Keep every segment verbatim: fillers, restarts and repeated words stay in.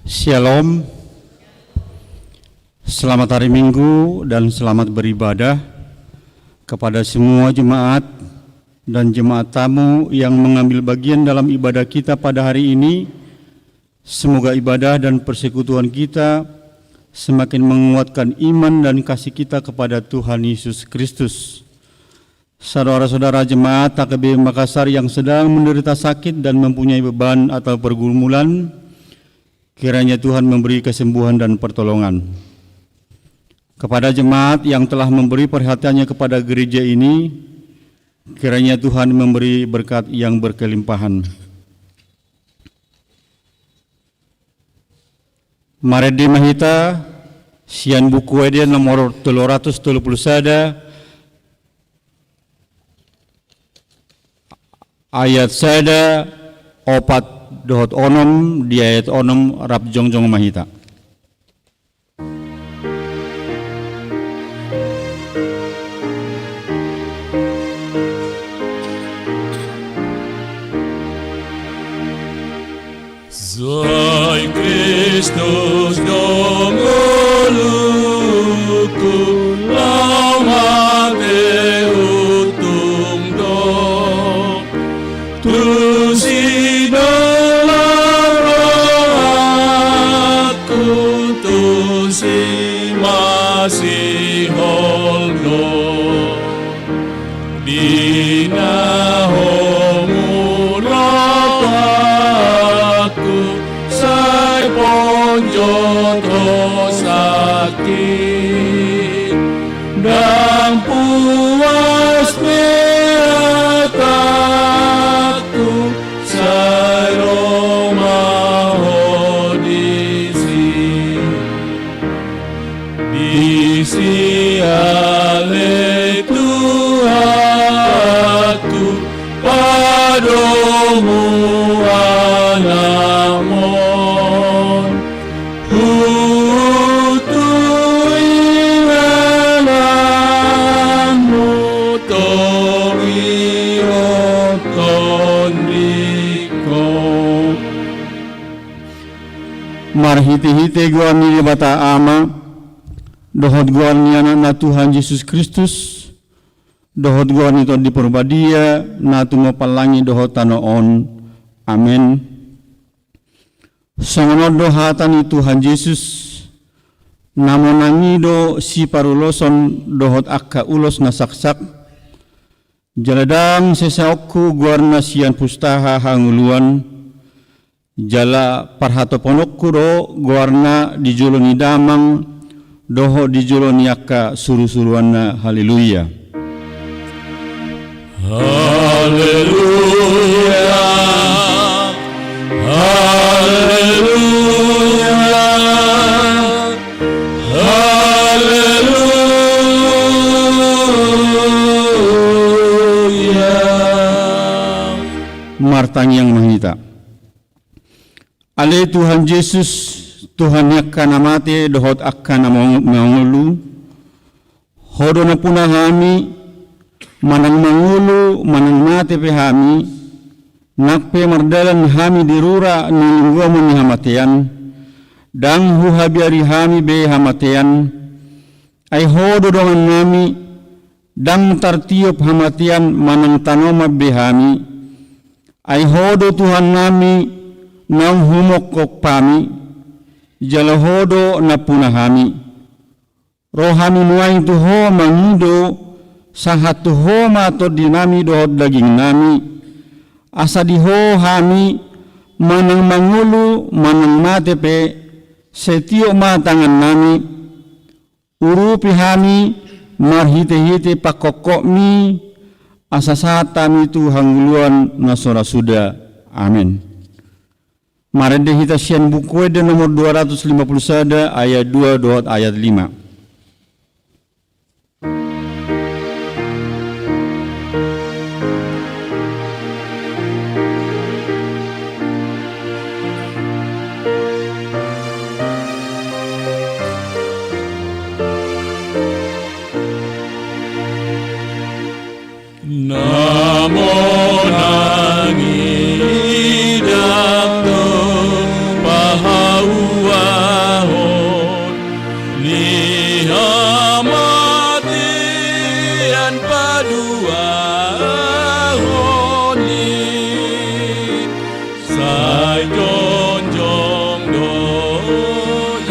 Shalom. Selamat hari Minggu dan selamat beribadah kepada semua jemaat dan jemaat tamu yang mengambil bagian dalam ibadah kita pada hari ini. Semoga ibadah dan persekutuan kita semakin menguatkan iman dan kasih kita kepada Tuhan Yesus Kristus. Saudara-saudara jemaat H K B Makassar yang sedang menderita sakit dan mempunyai beban atau pergumulan, kiranya Tuhan memberi kesembuhan dan pertolongan. Kepada jemaat yang telah memberi perhatiannya kepada gereja ini, kiranya Tuhan memberi berkat yang berkelimpahan. Marende ma hita sian Buku Ende nomor tolu ratus tolu pulu sada, ayat sada, opat dohot onom, di ayat onom rap jongjong ma hita. Sai Kristus do ngolungku, laho mate untung do. Tusi do rohangku, tusi ma sihol do. Di na ho mulak rohangku, sai ponjot ho sangkit. Ndang puas be atangku, sai ro ma ho disi. Disi ale Tuhanku, padomu anakmon. Hutu ingananmu, togihon tondingkon. Marhitehite goar ni Debata Ama, dohot goar ni Anakna Tuhan Jesus Kristus, dohot goar ni Tondi Parbadia, na tumompa langit dohot tano on. Amen. Songon on do hata ni Tuhan Jesus: Na monang i do siparuloson dohot angka ulos na saksak. Jala ndang sesaonku goarna sian pustaha hangoluan, jala parhatopononku do goarna di jolo ni damang dohot di jolo ni angka surusuruanna. Haleluya. Haleluya. Haleluya. Haleluya. Martangiang ma hita. Ale Tuhan Jesus, Tuhan ni angka na mate dohot angka na mangolu, Ho do nampuna hami, manang mangolu manang mate pe hami, nang pe mardalan hami di rura ni linggoman ni hamatean, ndang huhabiari hami be hamatean. Ai Ho do dongannami, ndang tartiop hamatean manang tanoman be hami. Ai Ho do Tuhannami, naung humongkop hami, jala Ho do nampuna hami. Ro hami nuaeng tu Ho mangido, sahat tu Ho ma tondinami dohot dagingnami, asa di Ho hami, manang mangolu manang mate pe, sai tiop ma tangannami. Urupi hami marhitehite pangkophopmi, asa sahat hami tu hangoluan na so ra suda. Amen. Marende hita sian Buku Ende nomor dua ratus lima puluh sada, ayat dua dohot ayat lima. Na monang i ndang do pahaua. Hamatean paduahon i, sai jongjong do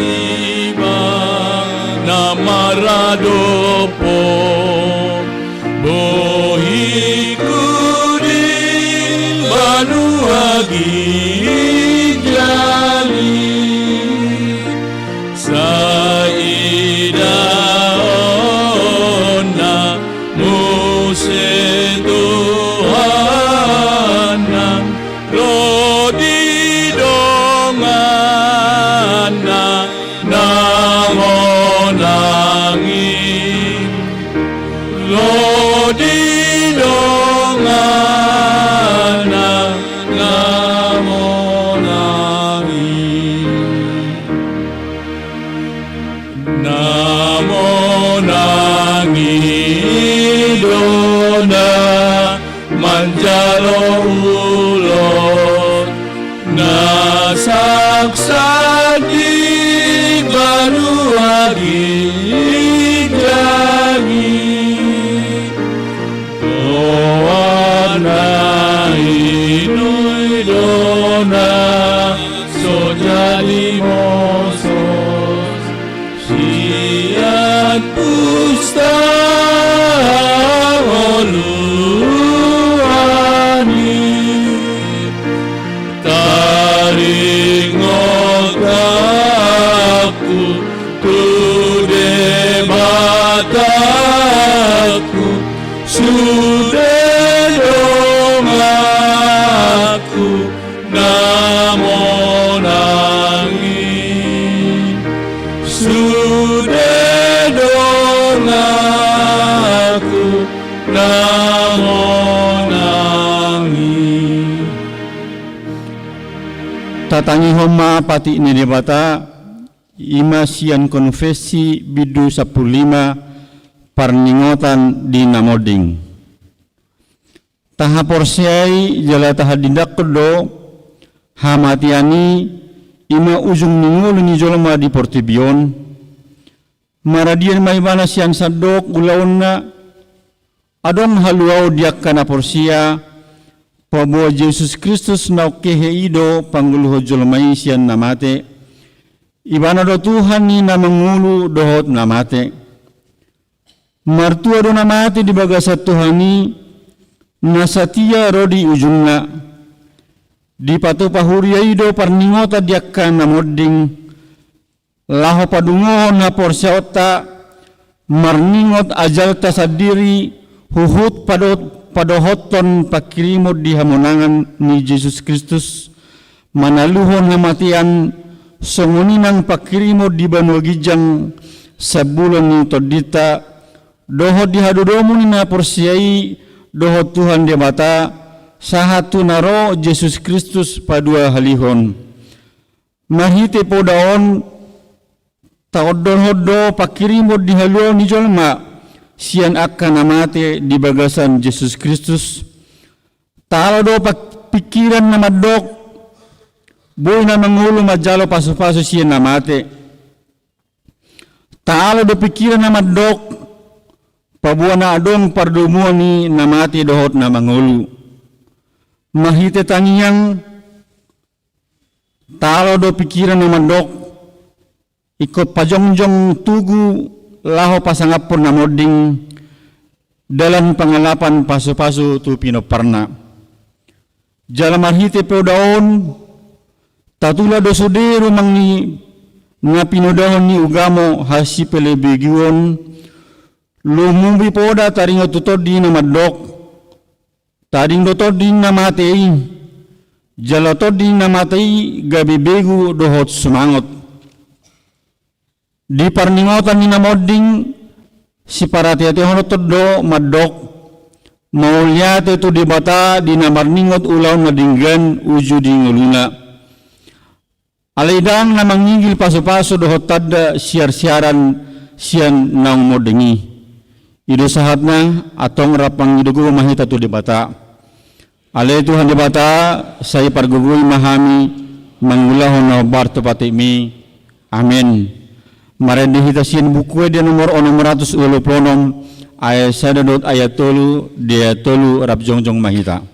ibana maradophon. Bohiku di banua ginjang i, sai idaonna muse Tuhan nang ro di donganna na monang i. Ro di donganna na monang i. Na monang i do na manjalo ulaon na saksak di banua ginjang i. Goarna inui do na so jadi mosos sian pusta hangoluan i. Taringot hakku tu Debatangku, sude donganku na monang i. Sude donganku na monang i. Tatangihon ma patik ni Debata, i ma sian Konfessi bindu sampulu lima, parningotan di na monding. Tahaporseai jala tahadindanghon do, hamatean i, i ma ujung ni ngolu ni jolma di portibi on, maradian ma ibana sian sandok ulaonna. Adong haluaon di angka na porsea, paboa Jesus Kristus na ongkehe i do pangoluhon jolma i sian na mate. Ibana do Tuhan ni na mangolu dohot na mate. Martua do na mate di bagasan Tuhan i, na satia ro di ujungna. Dipatupa huria i do parningotan di angka na monding, laho padungohon haporseaonta, marningot ajalta sandiri, huhut pado-, padohothon pangkirimon di hamonangan ni Jesus Kristus, manaluhon hamatean, songon i nang pangkirimon di banua ginjang, sambulan ni tondinta, dohot di hadodomon ni na porsea i dohot Tuhan Debata, sahat tu na ro Jesus Kristus paduahalihon. Marhite poda on, taondolhon do pangkirimon di haluaon ni jolma, sian angka na mate di bagasan Jesus Kristus. Taalo do pa-, pingkiran na mandok, boi na mangolu manjalo pasupasu sian na mate. Taalo do pingkiran na mandok, paboa na adong pardomuan ni na mate dohot na mangolu. Marhite tangiang, taalo do pingkiran na mandok, ingkon pajongjong tugu laho pasangaphon na monding, dalan pangalapan pasupasu tu pinomparna. Jala marhite poda on, tatula do sude rumang ni na pinodahon ni ugamo hasipelebeguon, lumobi poda taringot tu tondi na mandok, tading do tondi na mate i, jala tondi na mate i gabe begu dohot sumangot. Di parningotan ni na monding, siparateatehon do mandok, mauliate tu Debata di na marningot ulaon na denggan uju di ngoluna. Alai ndang na mangigil pasupasu dohot tanda siarsiaran sian naung monding i. I do sahatna, antong rap mangido gogo ma hita tu Debata. Ale Tuhan Debata, sai pargogoi ma hami mangulahon na hombar tu patikMi. Amen. Marende hita sian Buku Ende nomor onom ratus ualu pulu onom, ayat sada dohot ayat tolu, di ayat tolu rap jongjong ma hita.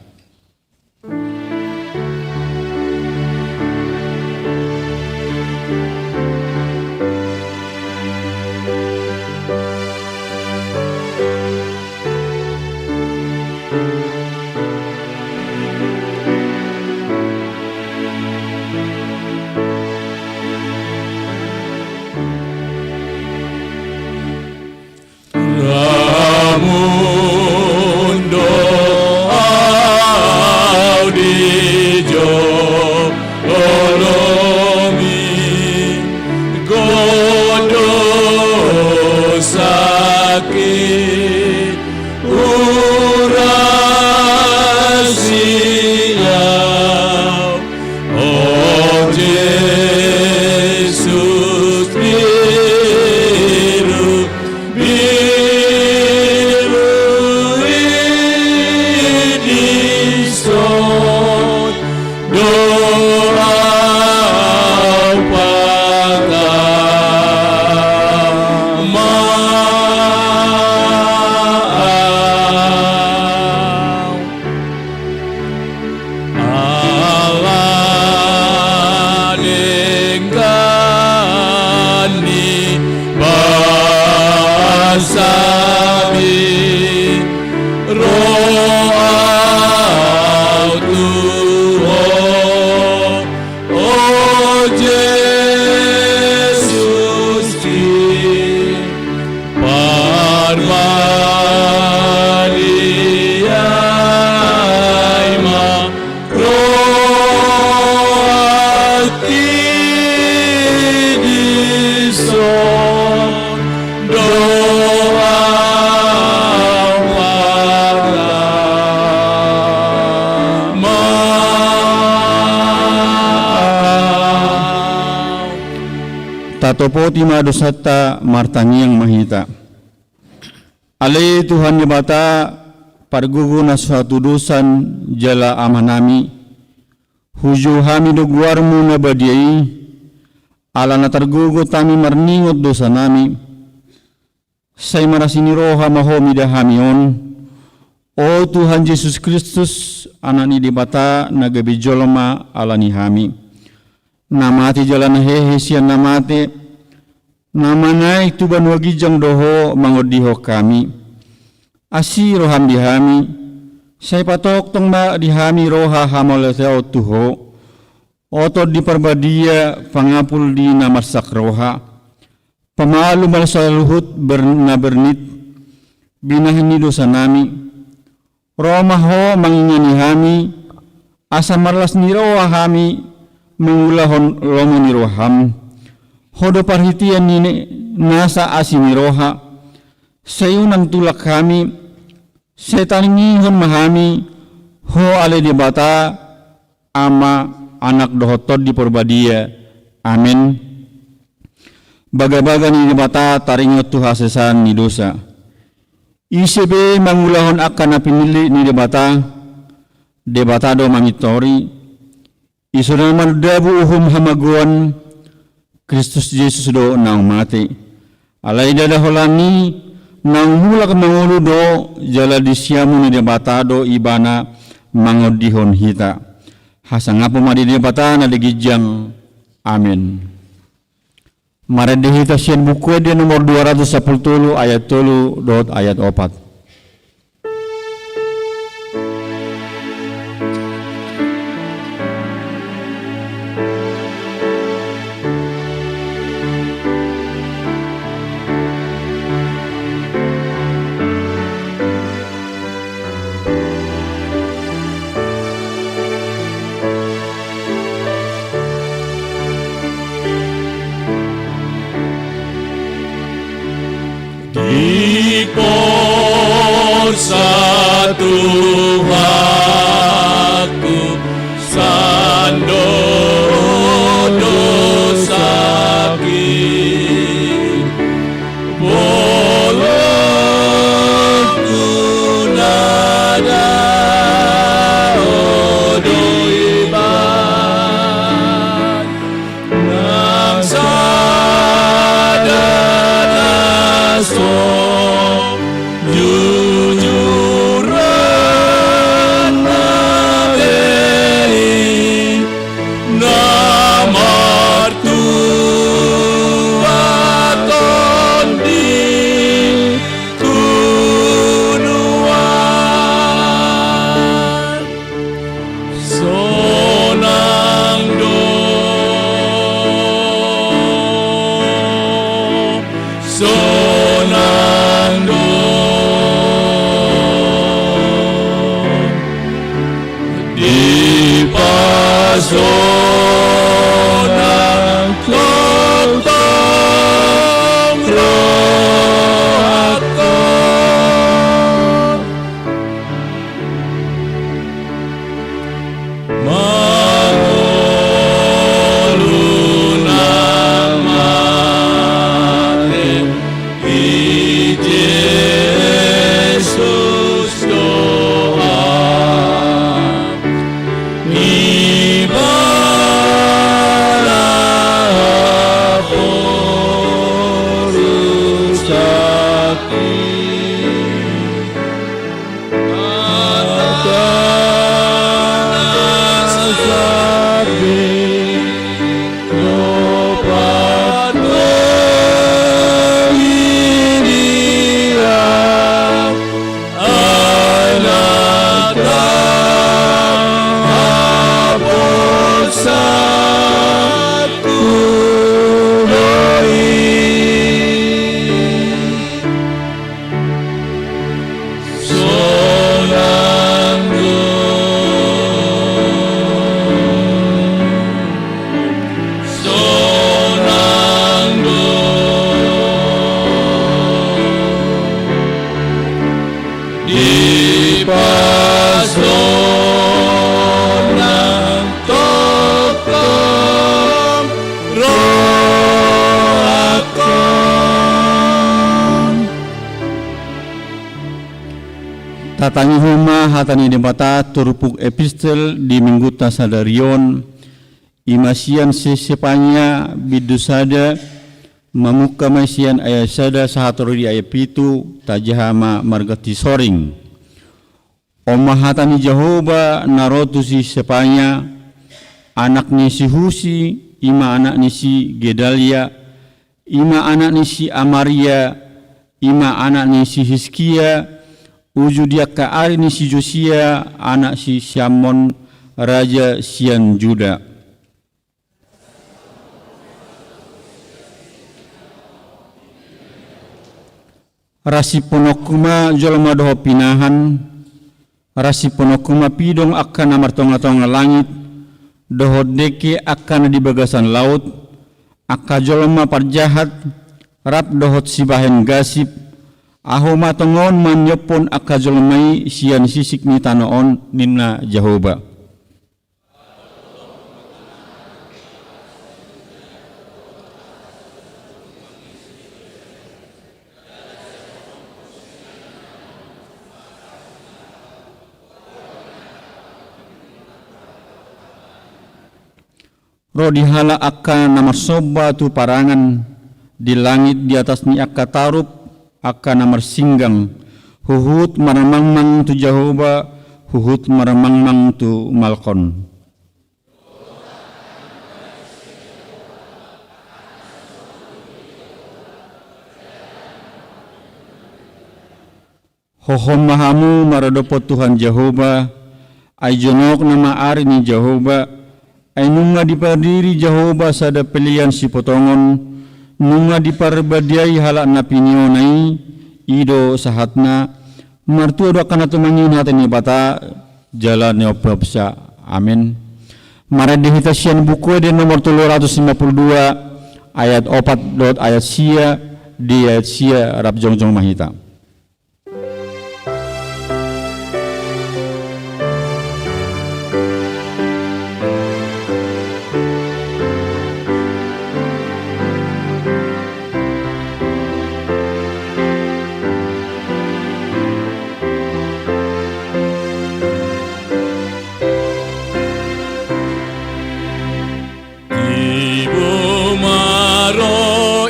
Ramun do au di jolomi, godang do sakit urasi au. O Jesus, pilu, pilu i dison do au patarma au. Ala denggan ni basami ro au tu ho, o Jesus, di parbadiai ma rohangki, dison do au patarma au. Tatopoti ma dosanta, martangiang ma hita. Ale Tuhan Debata, pargogo na so hatudosan jala Amanami, hujou hami do goarmu na badia i, ala na targogot hami marningot dosanami, sai marasi ni roha ma Ho mida hami on, o Tuhan Jesus Kristus, Anak ni Debata na gabe jolma ala ni hami, na mate jala na hehe sian na mate, na manaek tu banua ginjang do Ho mangondihon hami. Asi roham di hami, sai patongtong ma di hami roha hamauliateon tu Ho, o Tondi Parbadia, pangapul di na marsak roha, pamalum ma saluhut ber-, na bernit, binahen ni dosanami. Ro ma Ho mangingani hami, asa marlas ni roha hami mangulahon lomo ni roham. Ho do parhitean ni ne-, nasa asi ni roha. Sai unang tulak hami, sai tangihon ma hami Ho ale Debata, Ama, Anak dohot Tondi Parbadia. Amen. Bagabaga ni Debata taringot tu hasesaan ni dosa. Ise pe mangulahon angka na pinillit ni Debata, Debata do mamintori. Ise na mandabu uhum hamagoan, Kristus Jesus do naung mate. Alai ndada holan i, naung mulak mangolu do, jala di siamun ni Debata do Ibana mangondihon hita. Hasangapon ma di Debata na di ginjang. Amen. Marende hita sian Buku Ende nomor dua ratus sampulu tolu, ayat tolu dohot ayat opat. Diporsa Tuhanku sandok dosaki, bolon tu na daodoi ban. Nang sada Sonang tongtong rohangkon. Mangolu na mate i Jesus Tuhan, ibana porus sakti. Sonang do, sonang do dipasonang tongtong rohangkon. Tatangihon ma hata ni Debata turpuk epistel di minggunta sadari on, i ma sian si Sepania bindu sada, mamungka ma i sian ayat sada sahat ro di ayat pitu, tajaha ma marganti soring. On ma hata ni Jahowa na ro tu si Sepania, anak ni si Husi, i ma anak ni si Gedalia, i ma anak ni si Amaria, i ma anak ni si Hiskia, uju di angka ari ni si Josia, anak si Siamon, raja sian Juda. Rasiphononku ma jolma dohot pinahan, rasiphononku ma pidong angka na martongatonga langit, dohot dengke angka na di bagasan laut, angka jolma parjahat, rap dohot sibahen gasip, ahu ma tongon maniophon angka jolma i sian sisik ni tano on, ninna Jahowa. Ro di halak angka na marsomba tu parangan, di langit di atas ni angka tarup, angka na marsinggang, huhut marmangmang tu Jahowa, huhut marmangmang tu Malkon. Hohom ma hamu maradophon Tuhan Jahowa, ai jonok nama ari ni Jahowa, ai nunga dipardiri Jahowa sada pelean sipotongon, nunga diparbadiai halak na piniona i, i do sahatna, martua do angka na tumangihon hata ni Debata, jala na umpeopsa. Amen. Marende hita sian Buku Ende nomor tolu ratus lima puluh dua, ayat opat dohot ayat sia, di ayat sia rap jongjong ma hita. Tibu ma ro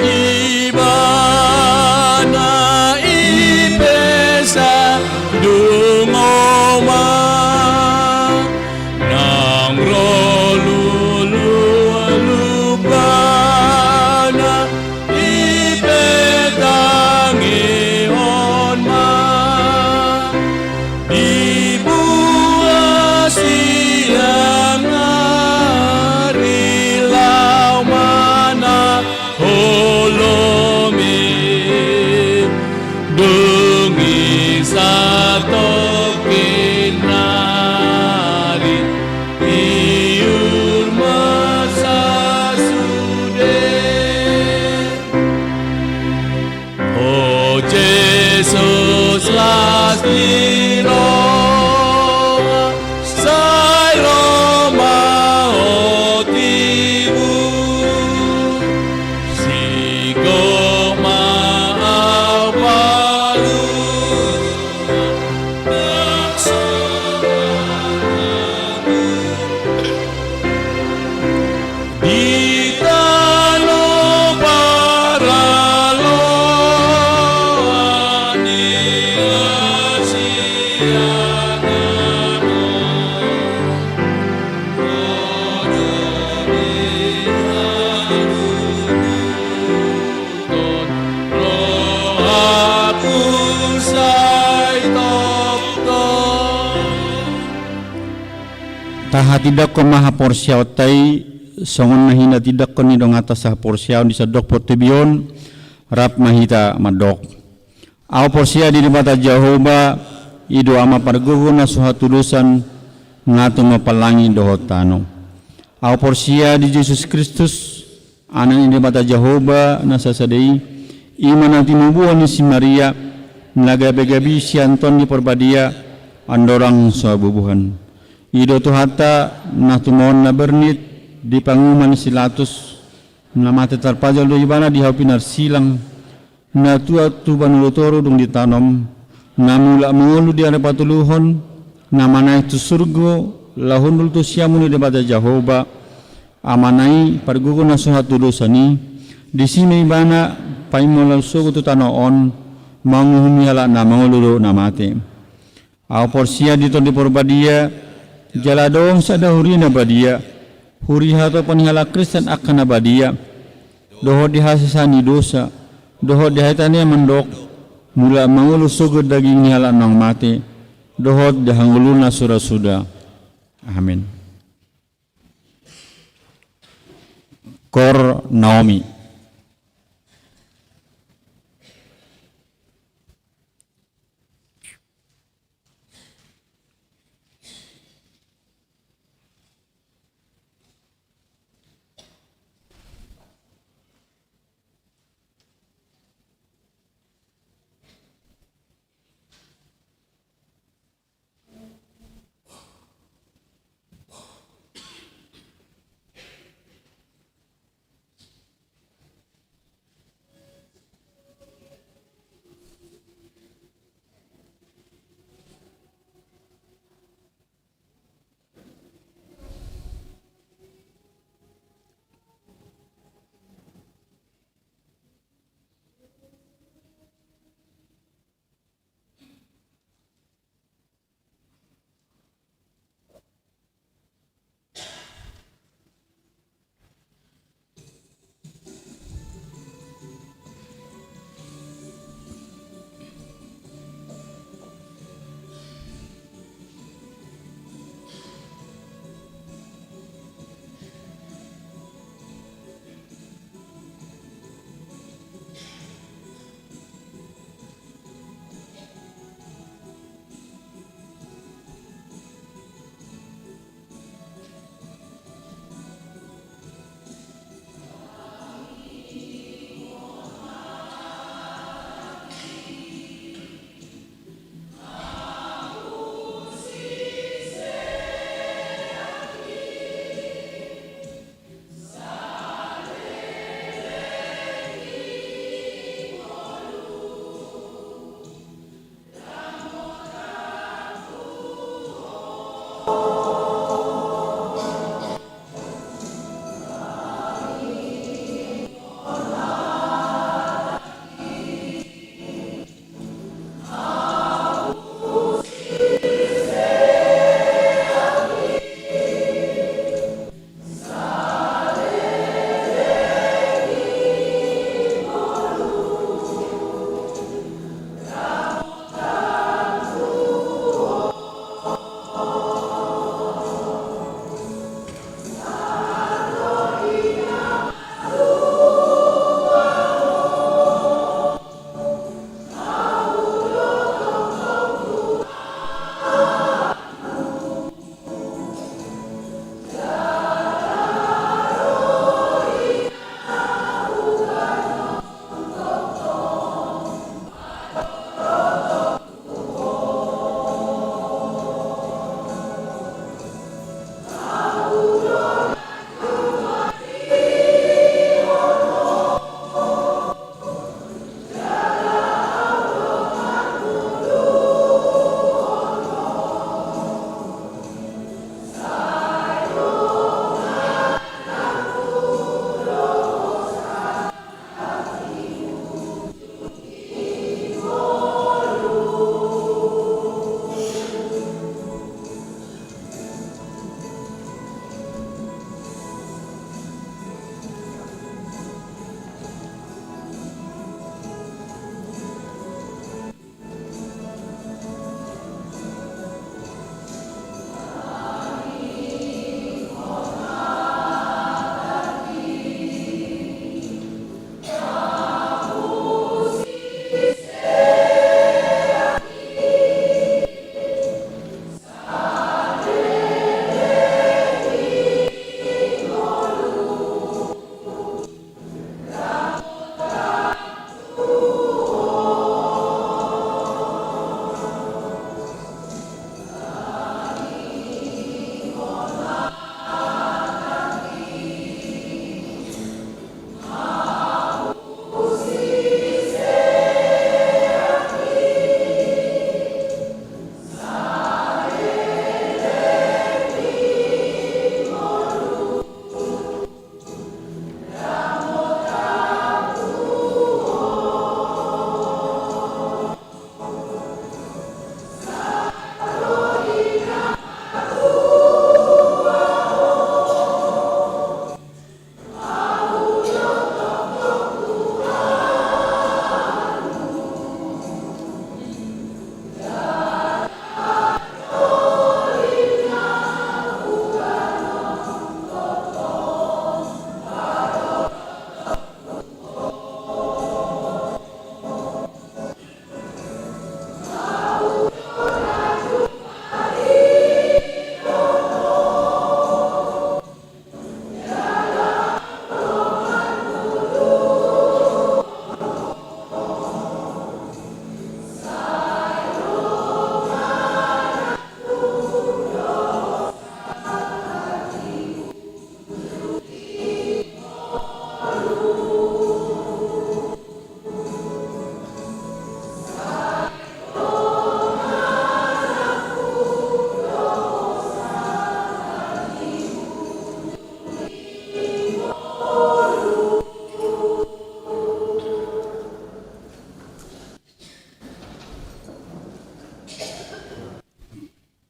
Ibana i Jesus las di roha, sai ro ma otimu, sigomma au palu. Di tano paraloan di hasiangan on, rohaku sai tongtong. Tahatindangkon ma haporseaonta i, songon na hinatindanghon ni donganta sahaporseaon di sandok portibi on, rap ma hita mandok. Au porsea di Debata Jahowa, i do Ama pargogo na so hatudosan, na tumompa langit dohot tano. Au porsea di Jesus Kristus, Anak ni Debata Jahowa na sasada i, i ma na tinubuhon ni si Maria, na gabe-gabe sian Tondi Parbadia, andorang so habubuhan. I do Tuhanta, na tumaon na bernit di panguhuman ni si Pilatus, na mate tarpajal do ibana di hau pinarsilang, na tuat tu banua toru dung ditanom, na mulak mangolu di ari patoluhon, na manaek tu surgo, laho hundul tu siamun ni Debata Jahowa, Amana i pargogo na so hatudosan i, disi ma ibana paima laho sogot tu tano on, manguhumi halak na mangolu dohot na mate. Au porsea di Tondi Parbadia, jala adong sada huria na badia, huria hatopan ni halak Kristen angka na badia, dohot di hasesaan ni dosa, dohot di hata na mandok, mulak mangolu sogot daging ni halak naung mate, dohot di hangoluan na so ra suda. Amen. Koor Naomi.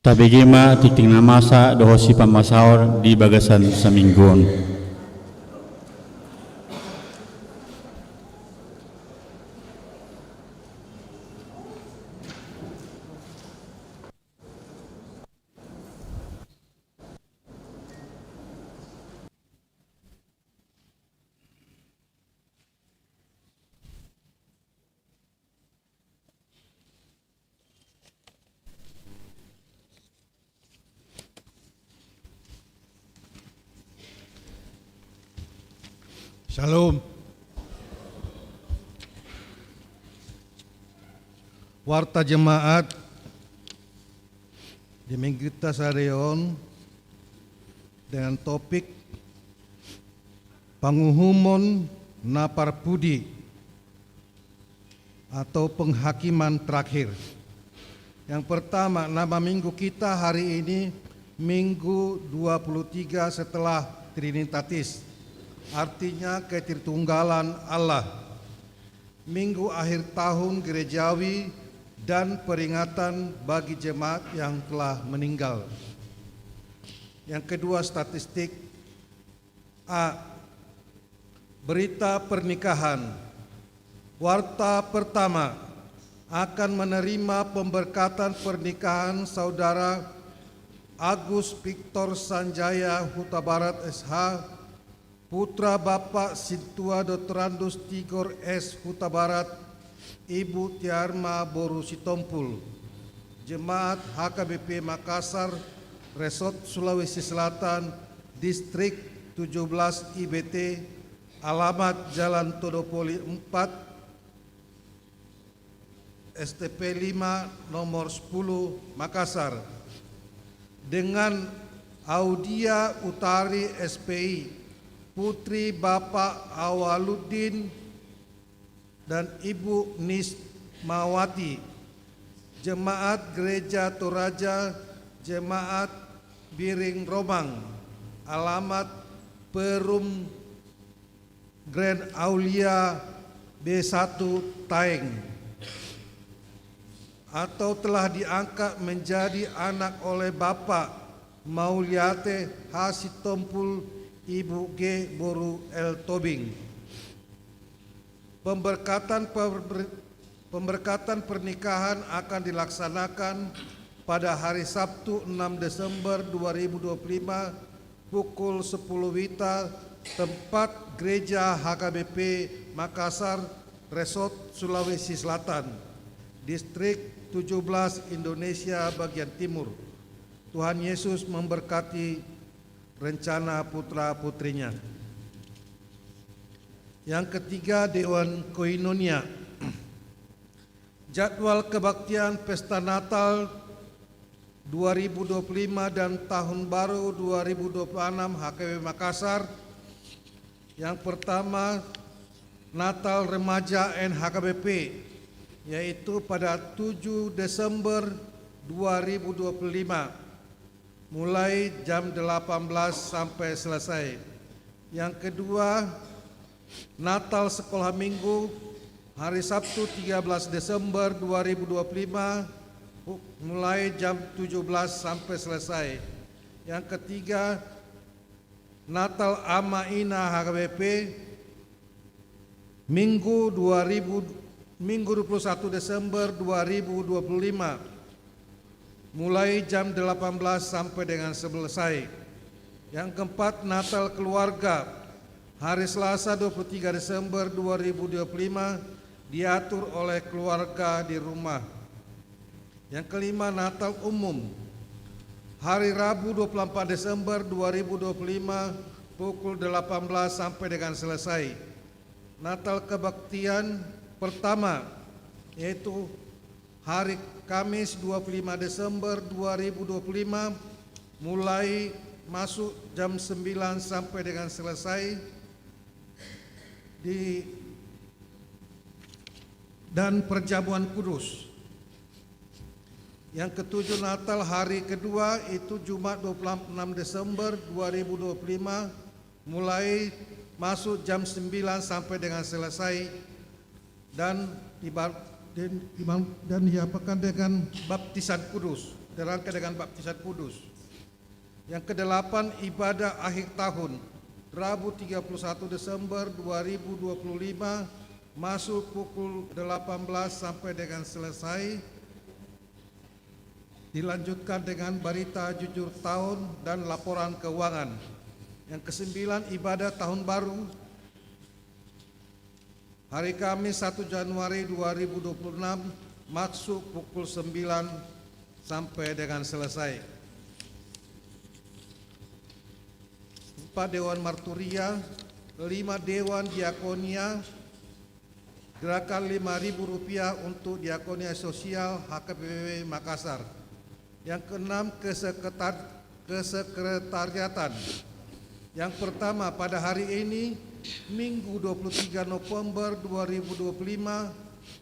Tabege ma tingting na masa dohot sipamasaon di bagasan saminggu on. Shalom. Warta jemaat di mingguta sadari on dengan topik panguhumon na parpudi atau penghakiman terakhir. Yang pertama, nama minggu kita hari ini Minggu dua puluh tiga setelah Trinitatis, artinya Ketritunggalan Allah. Minggu akhir tahun gerejawi dan peringatan bagi jemaat yang telah meninggal. Yang kedua, statistik. A. Berita pernikahan. Warta pertama, akan menerima pemberkatan pernikahan Saudara Agus Victor Sanjaya Hutabarat S H, putra Bapak Sintua Doktorandus Tigor S Hutabarat, Ibu Tiarma boru Sitompul, jemaat H K B P Makassar, Resort Sulawesi Selatan, Distrik tujuh belas I B T, alamat Jalan Todopoli empat, S T P lima, nomor sepuluh, Makassar, dengan Audia Utari S P I, putri Bapak Awaluddin dan Ibu Nismawati, jemaat Gereja Toraja, jemaat Biring Romang, alamat Perum Grand Aulia B satu Taeng, atau telah diangkat menjadi anak oleh Bapak Mauliate H Sitompul, Ibu G boru L Tobing. Pemberkatan per-, pemberkatan pernikahan akan dilaksanakan pada hari Sabtu, enam Desember dua ribu dua puluh lima, pukul sepuluh WITA, tempat Gereja H K B P Makassar, Resort Sulawesi Selatan, Distrik tujuh belas, Indonesia bagian timur. Tuhan Yesus memberkati rencana putra-putrinya. Yang ketiga, Dewan Koinonia. Jadwal kebaktian Pesta Natal dua ribu dua puluh lima dan Tahun Baru dua ribu dua puluh enam H K B P Makassar. Yang pertama, Natal Remaja N H K B P, yaitu pada tujuh Desember dua ribu dua puluh lima, mulai jam delapan belas sampai selesai. Yang kedua, Natal Sekolah Minggu, hari Sabtu tiga belas Desember dua ribu dua puluh lima, hu-, mulai jam tujuh belas sampai selesai. Yang ketiga, Natal Ama Ina H K B P, Minggu dua ribu, Minggu dua puluh satu Desember dua ribu dua puluh lima, mulai jam delapan belas sampai dengan selesai. Yang keempat, Natal Keluarga, hari Selasa dua puluh tiga Desember dua ribu dua puluh lima, diatur oleh keluarga di rumah. Yang kelima, Natal Umum, hari Rabu dua puluh empat Desember dua ribu dua puluh lima, pukul delapan belas sampai dengan selesai. Natal kebaktian pertama, yaitu hari Kamis dua puluh lima Desember dua ribu dua puluh lima, mulai masuk jam sembilan sampai dengan selesai di, dan perjamuan kudus. Yang ketujuh, Natal hari kedua, itu Jumat dua puluh enam Desember dua ribu dua puluh lima, mulai masuk jam sembilan sampai dengan selesai, dan diba-, dan diba-, dan diapakan dengan baptisan kudus. Dirangka dengan baptisan kudus. Yang kedelapan, ibadah akhir tahun, Rabu tiga puluh satu Desember dua ribu dua puluh lima, masuk pukul delapan belas sampai dengan selesai. Dilanjutkan dengan berita jujur tahun dan laporan keuangan. Yang kesembilan, ibadah tahun baru, hari Kamis satu Januari dua ribu dua puluh enam, masuk pukul sembilan sampai dengan selesai. Empat, Dewan Marturia, lima, Dewan Diakonia, gerakan lima ribu rupiah untuk Diakonia Sosial H K B P Makassar. Yang keenam, kesekretar-, kesekretariatan. Yang pertama, pada hari ini, Minggu dua puluh tiga November dua ribu dua puluh lima,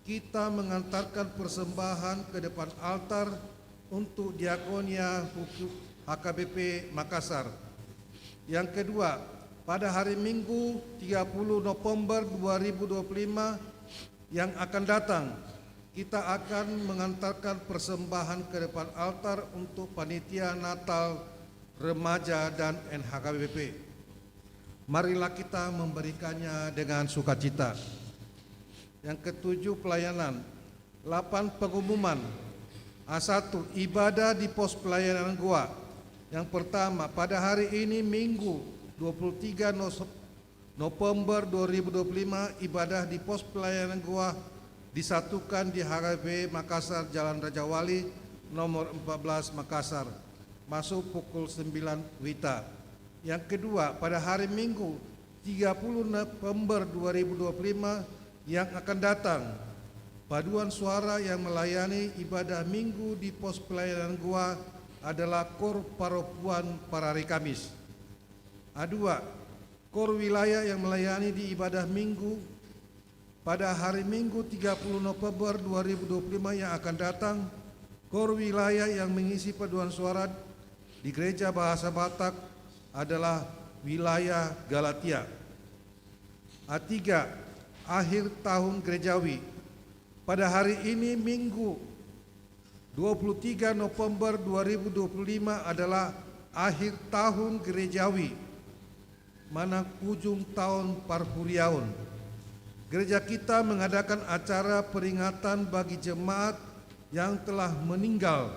kita mengantarkan persembahan ke depan altar untuk Diakonia Hukum H K B P Makassar. Yang kedua, pada hari Minggu tiga puluh November dua ribu dua puluh lima yang akan datang, kita akan mengantarkan persembahan ke depan altar untuk panitia Natal, remaja, dan N H K B P. Marilah kita memberikannya dengan sukacita. Yang ketujuh, pelayanan. Delapan, pengumuman. A satu, ibadah di pos pelayanan Goa. Yang pertama, pada hari ini, Minggu dua puluh tiga Nos-, November dua ribu dua puluh lima, ibadah di pos pelayanan Goa disatukan di H K B P Makassar, Jalan Raja Wali, nomor empat belas, Makassar, masuk pukul sembilan WITA. Yang kedua, pada hari Minggu tiga puluh November dua ribu dua puluh lima yang akan datang, paduan suara yang melayani ibadah Minggu di pos pelayanan Goa adalah Kor Paropuan Parari Kamis. A dua, Kor Wilayah yang melayani di ibadah Minggu pada hari Minggu tiga puluh November dua ribu dua puluh lima yang akan datang, Kor Wilayah yang mengisi paduan suara di Gereja Bahasa Batak adalah Wilayah Galatia. A tiga, akhir tahun gerejawi. Pada hari ini, Minggu dua puluh tiga November dua ribu dua puluh lima adalah akhir tahun gerejawi, manang ujung tahun parhuriaon. Gereja kita mengadakan acara peringatan bagi jemaat yang telah meninggal.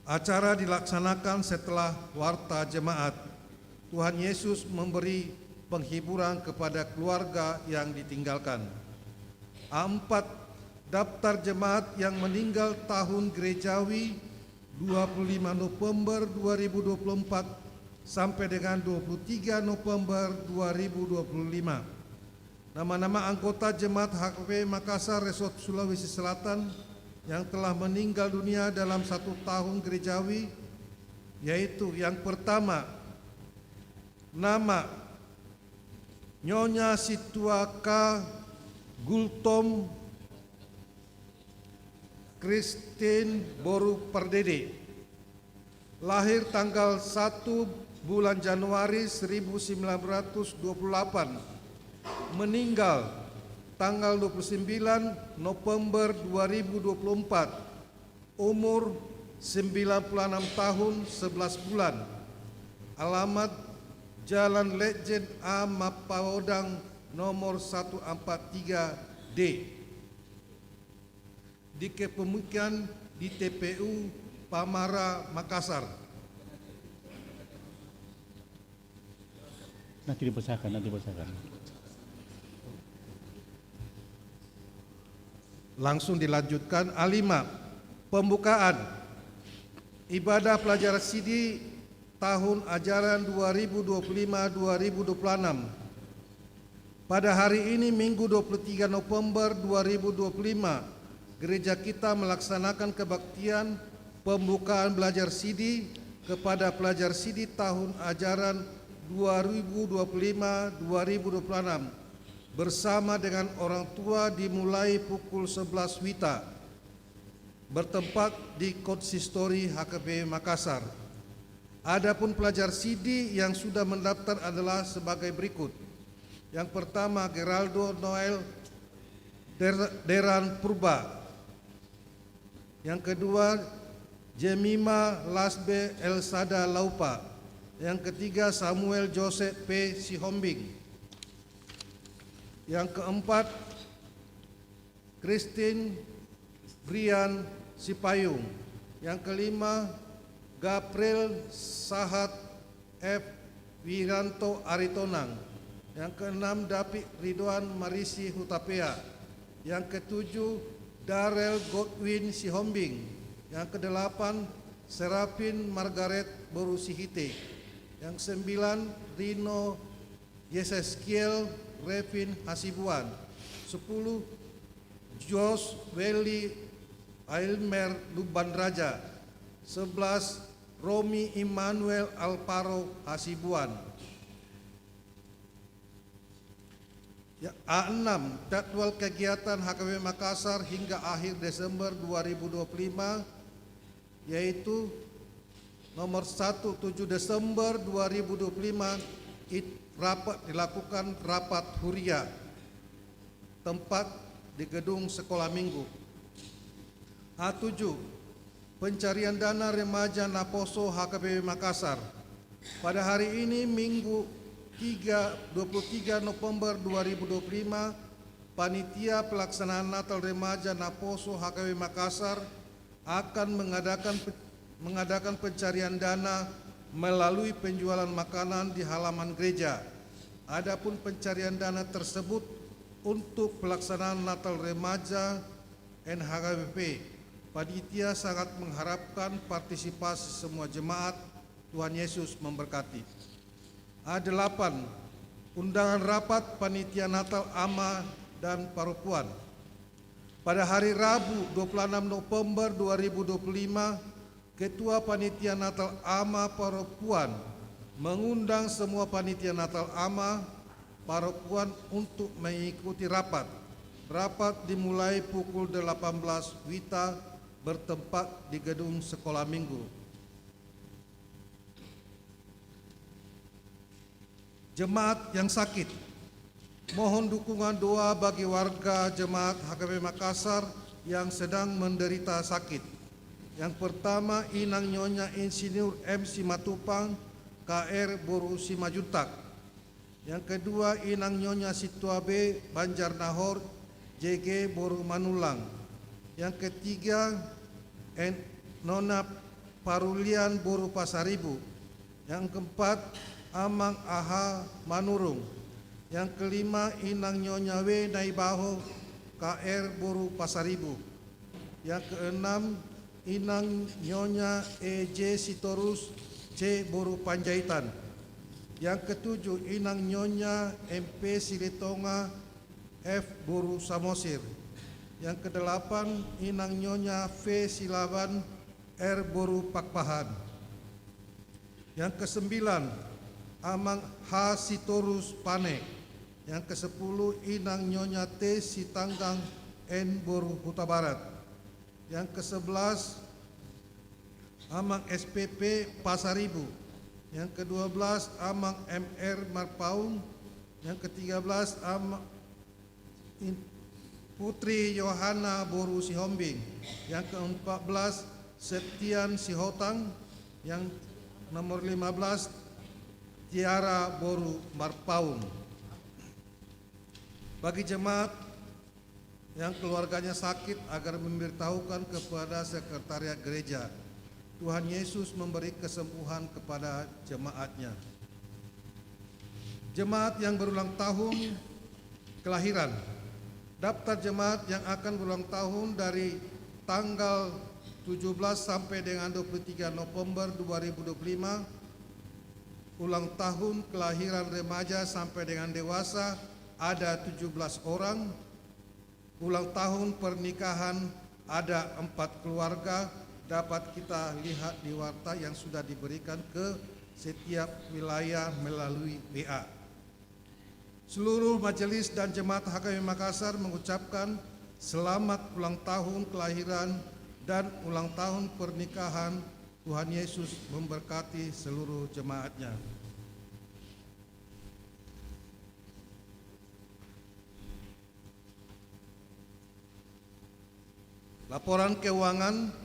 Acara dilaksanakan setelah warta jemaat. Tuhan Yesus memberi penghiburan kepada keluarga yang ditinggalkan. A empat, daftar jemaat yang meninggal tahun gerejawi dua puluh lima November dua ribu dua puluh empat sampai dengan dua puluh tiga November dua ribu dua puluh lima. Nama-nama anggota Jemaat H K B P Makassar Resort Sulawesi Selatan yang telah meninggal dunia dalam satu tahun gerejawi, yaitu yang pertama, nama Nyonya Situa K Gultom Christine boru Pardede. Lahir tanggal satu bulan Januari seribu sembilan ratus dua puluh delapan. Meninggal tanggal dua puluh sembilan November dua ribu dua puluh empat. Umur sembilan puluh enam tahun sebelas bulan. Alamat Jalan Lejen A Mapaodang nomor satu empat tiga D. Dikebumikan di T P U Pamara, Makassar. Nanti dibacakan, nanti dibacakan. Langsung dilanjutkan. A lima, pembukaan ibadah pelajaran sidi tahun ajaran dua ribu dua puluh lima dua ribu dua puluh enam. Pada hari ini, Minggu dua puluh tiga November dua ribu dua puluh lima, gereja kita melaksanakan kebaktian pembukaan belajar sidi kepada pelajar sidi tahun ajaran dua ribu dua puluh lima dua ribu dua puluh enam bersama dengan orang tua dimulai pukul sebelas WITA, bertempat di Konsistori H K B P Makassar. Adapun pelajar sidi yang sudah mendaftar adalah sebagai berikut. Yang pertama, Geraldo Noel Der-, Deran Purba. Yang kedua, Jemima Lasbe Elsada Laupa. Yang ketiga, Samuel Joseph P. Sihombing. Yang keempat, Christine Brian Sipayung. Yang kelima, Gabriel Sahat F. Wiranto Aritonang. Yang keenam, David Ridwan Marisi Hutapea. Yang ketujuh, Darel Godwin Sihombing. Yang kedelapan, Serapin Margaret boru Sihite. Yang sembilan, Rino Yeseskiel Revin Hasibuan. Sepuluh, Jos Welly Aylmer Lumban Raja. Sebelas, Romi Immanuel Alvaro Hasibuan. Ya, A enam, jadwal kegiatan H K B P Makassar hingga akhir Desember dua ribu dua puluh lima, yaitu nomor satu, tujuh Desember dua ribu dua puluh lima, it-, rapat dilakukan rapat huria tempat di gedung sekolah minggu. A tujuh, pencarian dana remaja naposo H K B P Makassar. Pada hari ini, Minggu tiga, dua puluh tiga November dua ribu dua puluh lima, panitia pelaksanaan Natal Remaja Naposo H K B P Makassar akan mengadakan pe-, mengadakan pencarian dana melalui penjualan makanan di halaman gereja. Adapun pencarian dana tersebut untuk pelaksanaan Natal Remaja N H K B P, panitia sangat mengharapkan partisipasi semua jemaat. Tuhan Yesus memberkati. A delapan, undangan rapat panitia Natal ama dan perempuan. Pada hari Rabu, dua puluh enam November dua ribu dua puluh lima, Ketua Panitia Natal Ama Perempuan mengundang semua panitia Natal ama perempuan untuk mengikuti rapat. Rapat dimulai pukul delapan belas WITA, bertempat di gedung sekolah minggu. Jemaat yang sakit. Mohon dukungan doa bagi warga jemaat H K B P Makassar yang sedang menderita sakit. Yang pertama, Inang Nyonya Insinyur M Simatupang, K R boru Simanjuntak. Yang kedua, Inang Nyonya Situabe, Banjarnahor, J G boru Manullang. Yang ketiga, En-, Nona Parulian boru Pasaribu. Yang keempat, Amang Aha Manurung. Yang kelima, Inang Nyonya W Naibaho, K R boru Pasaribu. Yang keenam, Inang Nyonya E J Sitorus, C boru Panjaitan. Yang ketujuh, Inang Nyonya M P Silitonga, F boru Samosir. Yang kedelapan, Inang Nyonya V Silaban, R boru Pakpahan. Yang kesembilan, Amang H Sitorus Pane. Yang kesepuluh, Inang Nyonya T Sitanggang, N boru Hutabarat. Yang kesebelas, Amang S P P Pasaribu. Yang kedua belas, Amang M R Marpaung. Yang ketiga belas, Amang In-, Putri Yohana boru Sihombing. Yang keempat belas, Septian Sihotang. Yang nomor lima belas, Tiara boru Marpaung. Bagi jemaat yang keluarganya sakit, agar memberitahukan kepada sekretariat gereja. Tuhan Yesus memberi kesembuhan kepada jemaat-Nya. Jemaat yang berulang tahun kelahiran. Daftar jemaat yang akan berulang tahun dari tanggal tujuh belas sampai dengan dua puluh tiga November dua ribu dua puluh lima. Ulang tahun kelahiran remaja sampai dengan dewasa ada tujuh belas orang. Ulang tahun pernikahan ada empat keluarga, dapat kita lihat di warta yang sudah diberikan ke setiap wilayah melalui W A. Seluruh majelis dan jemaat H K B P Makassar mengucapkan selamat ulang tahun kelahiran dan ulang tahun pernikahan. Tuhan Yesus memberkati seluruh jemaat-Nya. Laporan keuangan,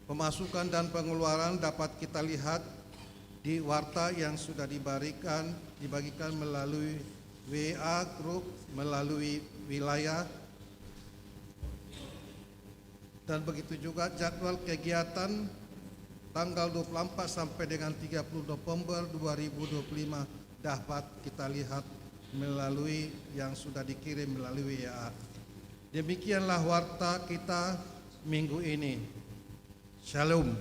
pemasukan dan pengeluaran dapat kita lihat di warta yang sudah dibarikan, dibagikan melalui W A grup, melalui wilayah, dan begitu juga jadwal kegiatan tanggal dua puluh empat sampai dengan tiga puluh November dua ribu dua puluh lima dapat kita lihat melalui yang sudah dikirim melalui W A. Demikianlah warta kita minggu ini. Shalom.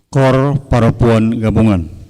Kor Parompuan Gabungan.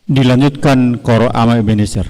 Dilanjutkan Kor Ama Ebenezer.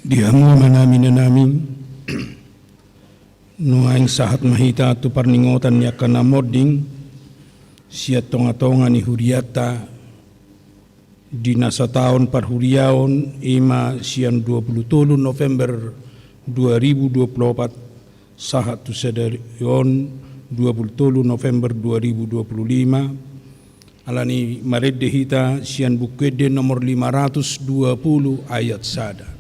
Di hamu amanami, inanami, nuaeng sahat ma hita tu parningotan ni angka na monding sian tongatonga ni hurianta di na sataon parhuriaon, i ma sian dua pulu tolu November dua ribu dua pulu opat sahat tu sadari on dua pulu tolu November dua ribu dua pulu lima. Alani marende hita sian Buku Ende nomor lima ratus dua pulu ayat sada.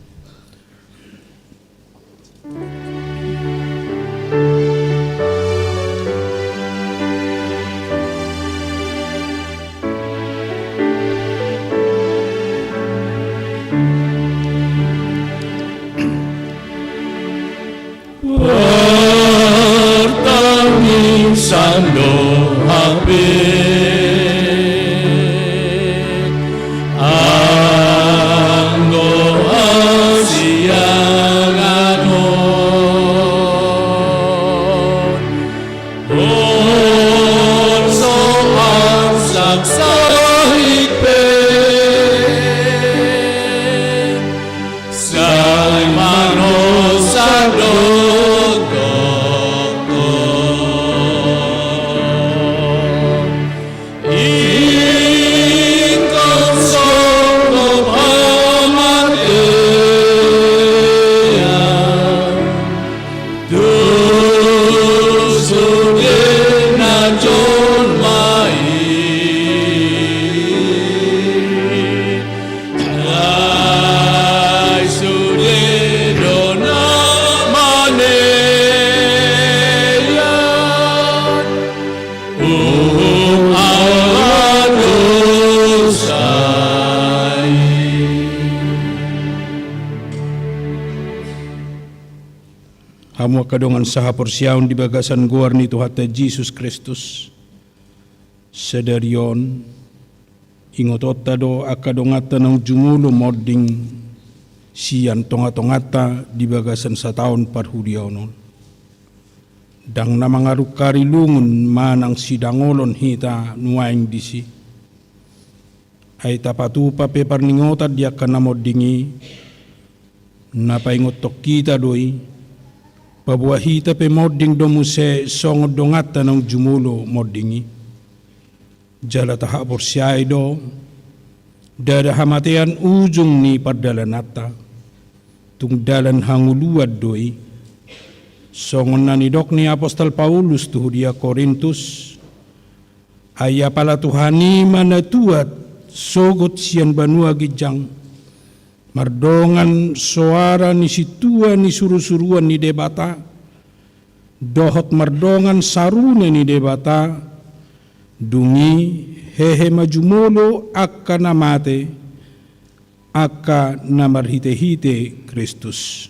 Partangisan do hape anggo hasiangan on. Borso arsak sahit pe sai manosa dohot ingkon songgop hamatean tu sude na jolma i. Ai sude do na manean uhum ala dosa i. Hamu angka dongan sahaporseaon di bagasan goar ni Tuhanta Jesus Kristus, sadari on ingotonta do angka donganta naung jumolo monding sian tongatonganta di bagasan sataon parhuriaon on. Ndang na mangarungkari lungun manang sidangolon hita nuaeng disi. Ai tapatupa pe parningotan di angka na monding i, na paingothon hita do i, paboa hita pe monding do muse songon donganta naung jumolo monding i. Jala tahaporseai do, ndada hamatean ujung ni pardalananta, tung dalan hangoluan do i. Songon na nidok ni apostel Paulus tu huria Korintus, ai apala Tuhan i ma na tuat sogot sian banua ginjang, mardongan soara ni sintua ni surusuruan ni Debata, dohot mardongan sarune ni Debata, dung i hehe ma jumolo angka na mate, angka na marhitehite Kristus.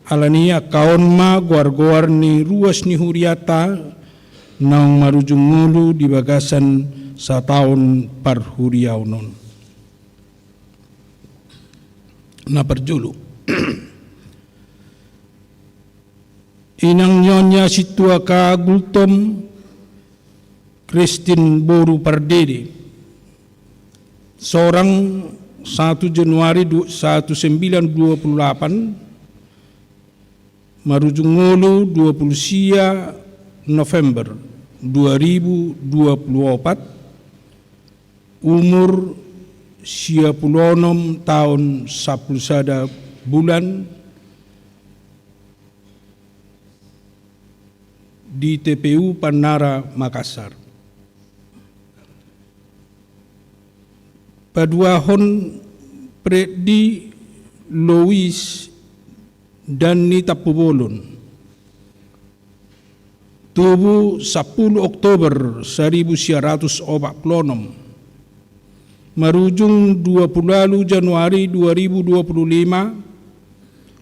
Alani i angka on ma goargoar ni ruas ni hurianta naung marujung ngolu di bagasan sataon parhuriaon on. Na parjolo. Inang Nyonya Sintua K. Gultom Christine boru Pardede. Sorang satu Januari du-, satu sembilan dua puluh delapan, marujung ngolu dua puluh sia November dua ribu dua puluh opat, umur sia puluh onom taon sampulu sada bulan, di T P U Panara Makassar. Paduahon Freddy Louis Danny Tampubolon. Tubu sampulu Oktober saribu sia ratus opat pulu onom. Marujung dua pulu ualu Januari dua ribu dua pulu lima,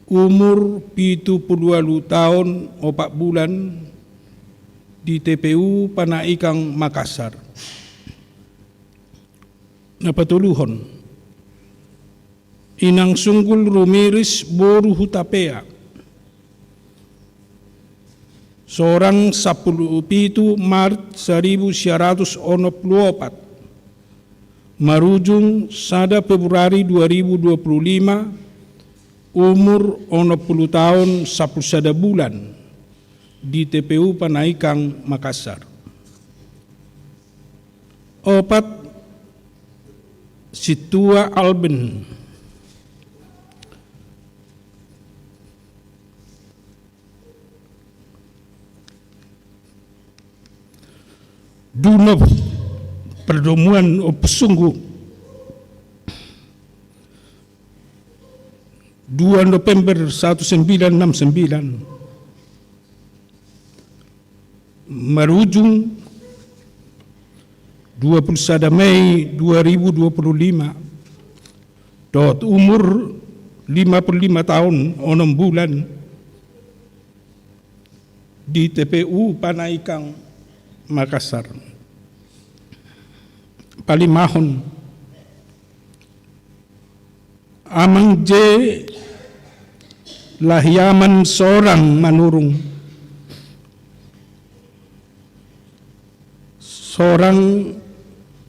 umur pitu pulu ualu taon opat bulan, di T P U Panaikang Makassar. Na patoluhon. Inang Sunggul Rumiris boru Hutapea. Sorang sampulu pitu Maret saribu sia ratus onom pulu opat. Marujung sada Februari dua ribu dua puluh lima, umur onom pulu taon sampulu sada bulan, di T P U Panaikang, Makassar. Opat, Sintua Alben. Dua, Perdomuan Ompusunggu, dua November satu sembilan enam sembilan. Marujung dua pulu sada Mei dua ribu dua puluh lima, dohot umur lima pulu lima taon onom bulan, di T P U Panaikang, Makassar. Palimahon, Amang J. Lahiaman Sorang Manurung, Sorang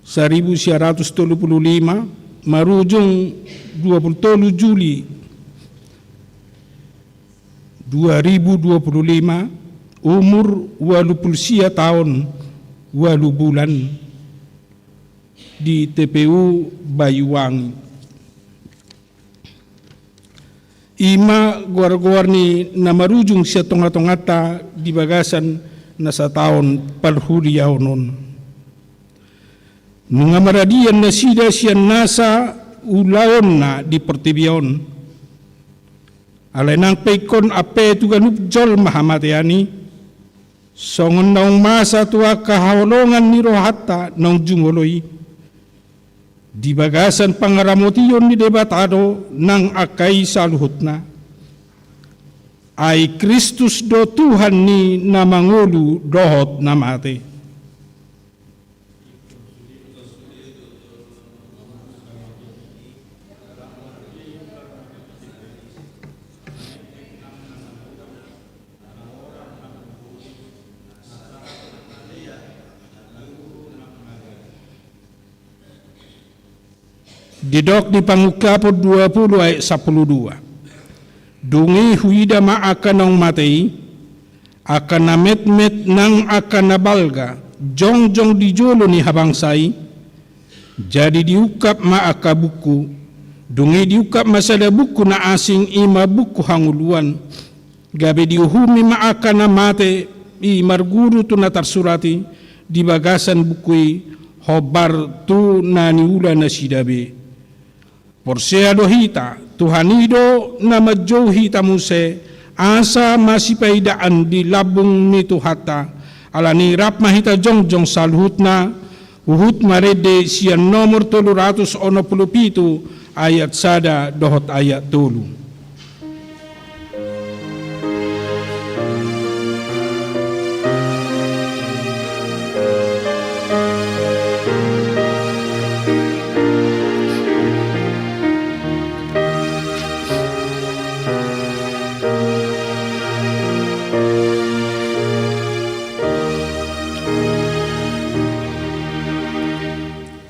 saribu sia ratus tolu pulu lima, marujung dua pulu tolu Juli dua ribu dua pulu lima, umur ualu pulu sia taon ualu bulan, di T P U Bayuwangi. I ma goar-goar ni na marujung sian tonga-tonganta di bagasan na sataon parhuriaon on. Nunga maradian nasida sian nasa ulaonna di portibi on. Alai nang pe ingkon ampe tu ganup jolma hamatean i, songon naung masa tu angka haholongan ni rohanta naung jumolo i. Di bagasan pangaramotion ni Debata do nang angka i saluhutna. Ai Kristus do Tuhan ni na mangolu dohot na mate. Didok di Pangungkapon dua pulu ayat sampulu dua. Dung i huida ma angka naung mate i, angka na metmet nang angka na balga, jongjong di jolo ni habangsa i. Jadi diungkap ma angka buku. Dung i diungkap ma sada buku na asing, i ma buku hangoluan. Gabe diuhumi ma angka na mate i marguru tu na tarsurat i di bagasan buku i, hombar tu na niula nasida be. Porsea do hita, Tuhan i do na manjou hita muse, asa masipaidaan di lambung ni Tuhanta, alani rap ma hita jongjong saluhutna, huhut marende sian nomor tolu ratus onom pulu pitu ayat sada dohot ayat tolu.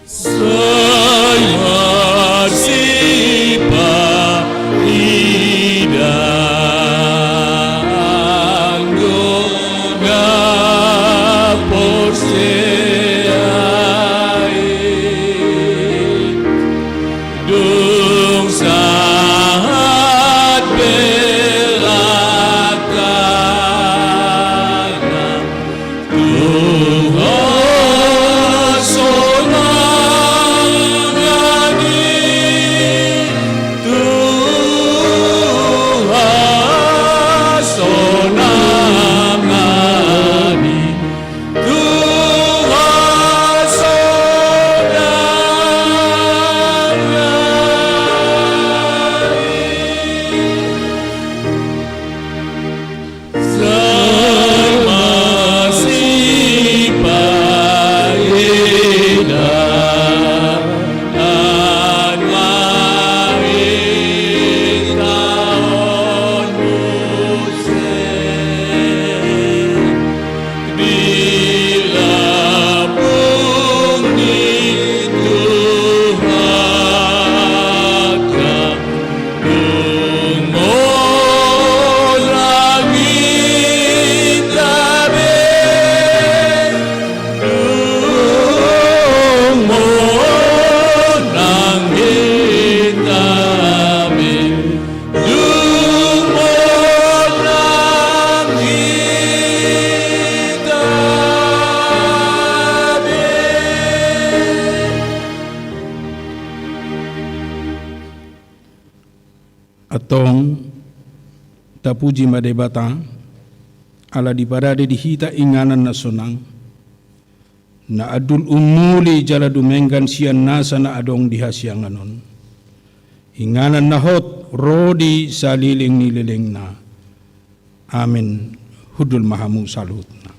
Sai marsipaidaan Antong, tapuji ma Debata, ala diparade di hita inganan na sonang, na andul umuli jala dumenggan sian nasa na adong di hasiangan on. Inganan na hot ro di saleleng ni lelengna. Amen. Hundul ma hamu saluhutna.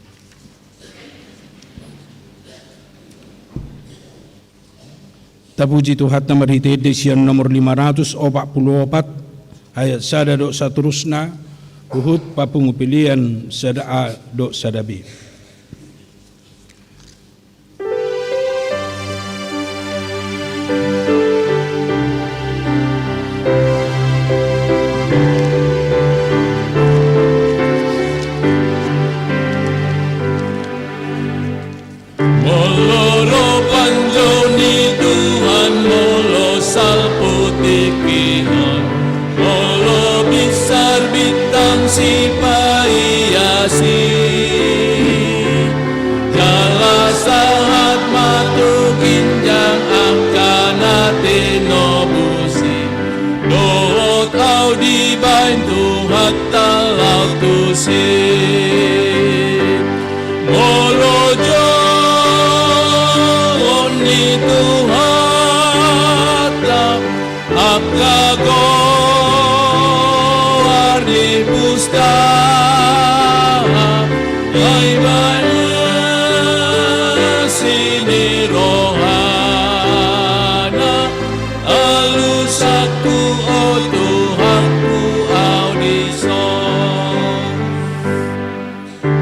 Tapuji Tuhanta marhite ende sian nomor lima ratus opat pulu opat, ayat sada dohot saterusna, huhut papungu pelean sada A dohot sada B. Molo ro panjou ni Tuhan, molo salpu tingki on, molo binsar bintang sipaiasi, jala sahat ma tu ginjang angka na tinobusi, dohot au dibahen Tuhanta laho tusi. Molo jouon ni Tuhanta angka goar ni pustaha, ai baen asi ni rohana, alusangku, o Tuhanku, au dison.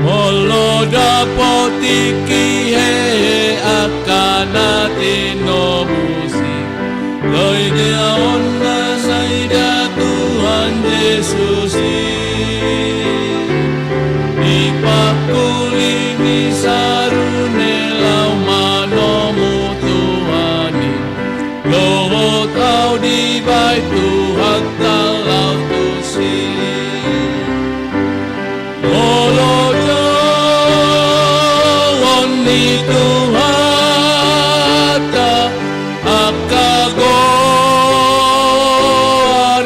Molo dapot tingki hehe angka na tinobusi, loja on na saida Tuhan Jesus i. Di pangkuling ni sarune laho manomu Tuhan i, dohot au dibahen Tuhanta laho tusi. Molo jouon ni Tuhanta angka goar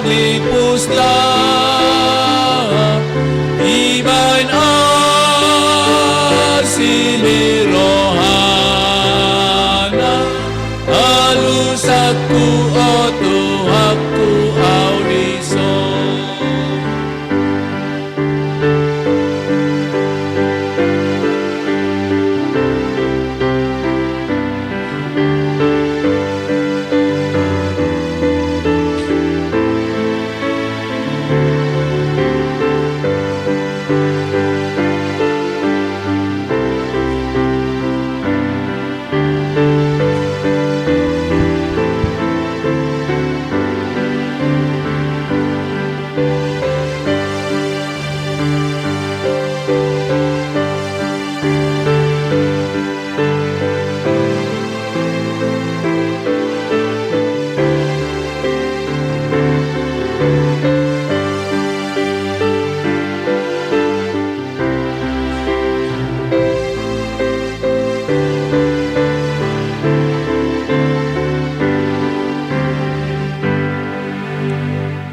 ni pustaha, dibaen asi ni rohana, alusangku, o Tuhanku, au dison.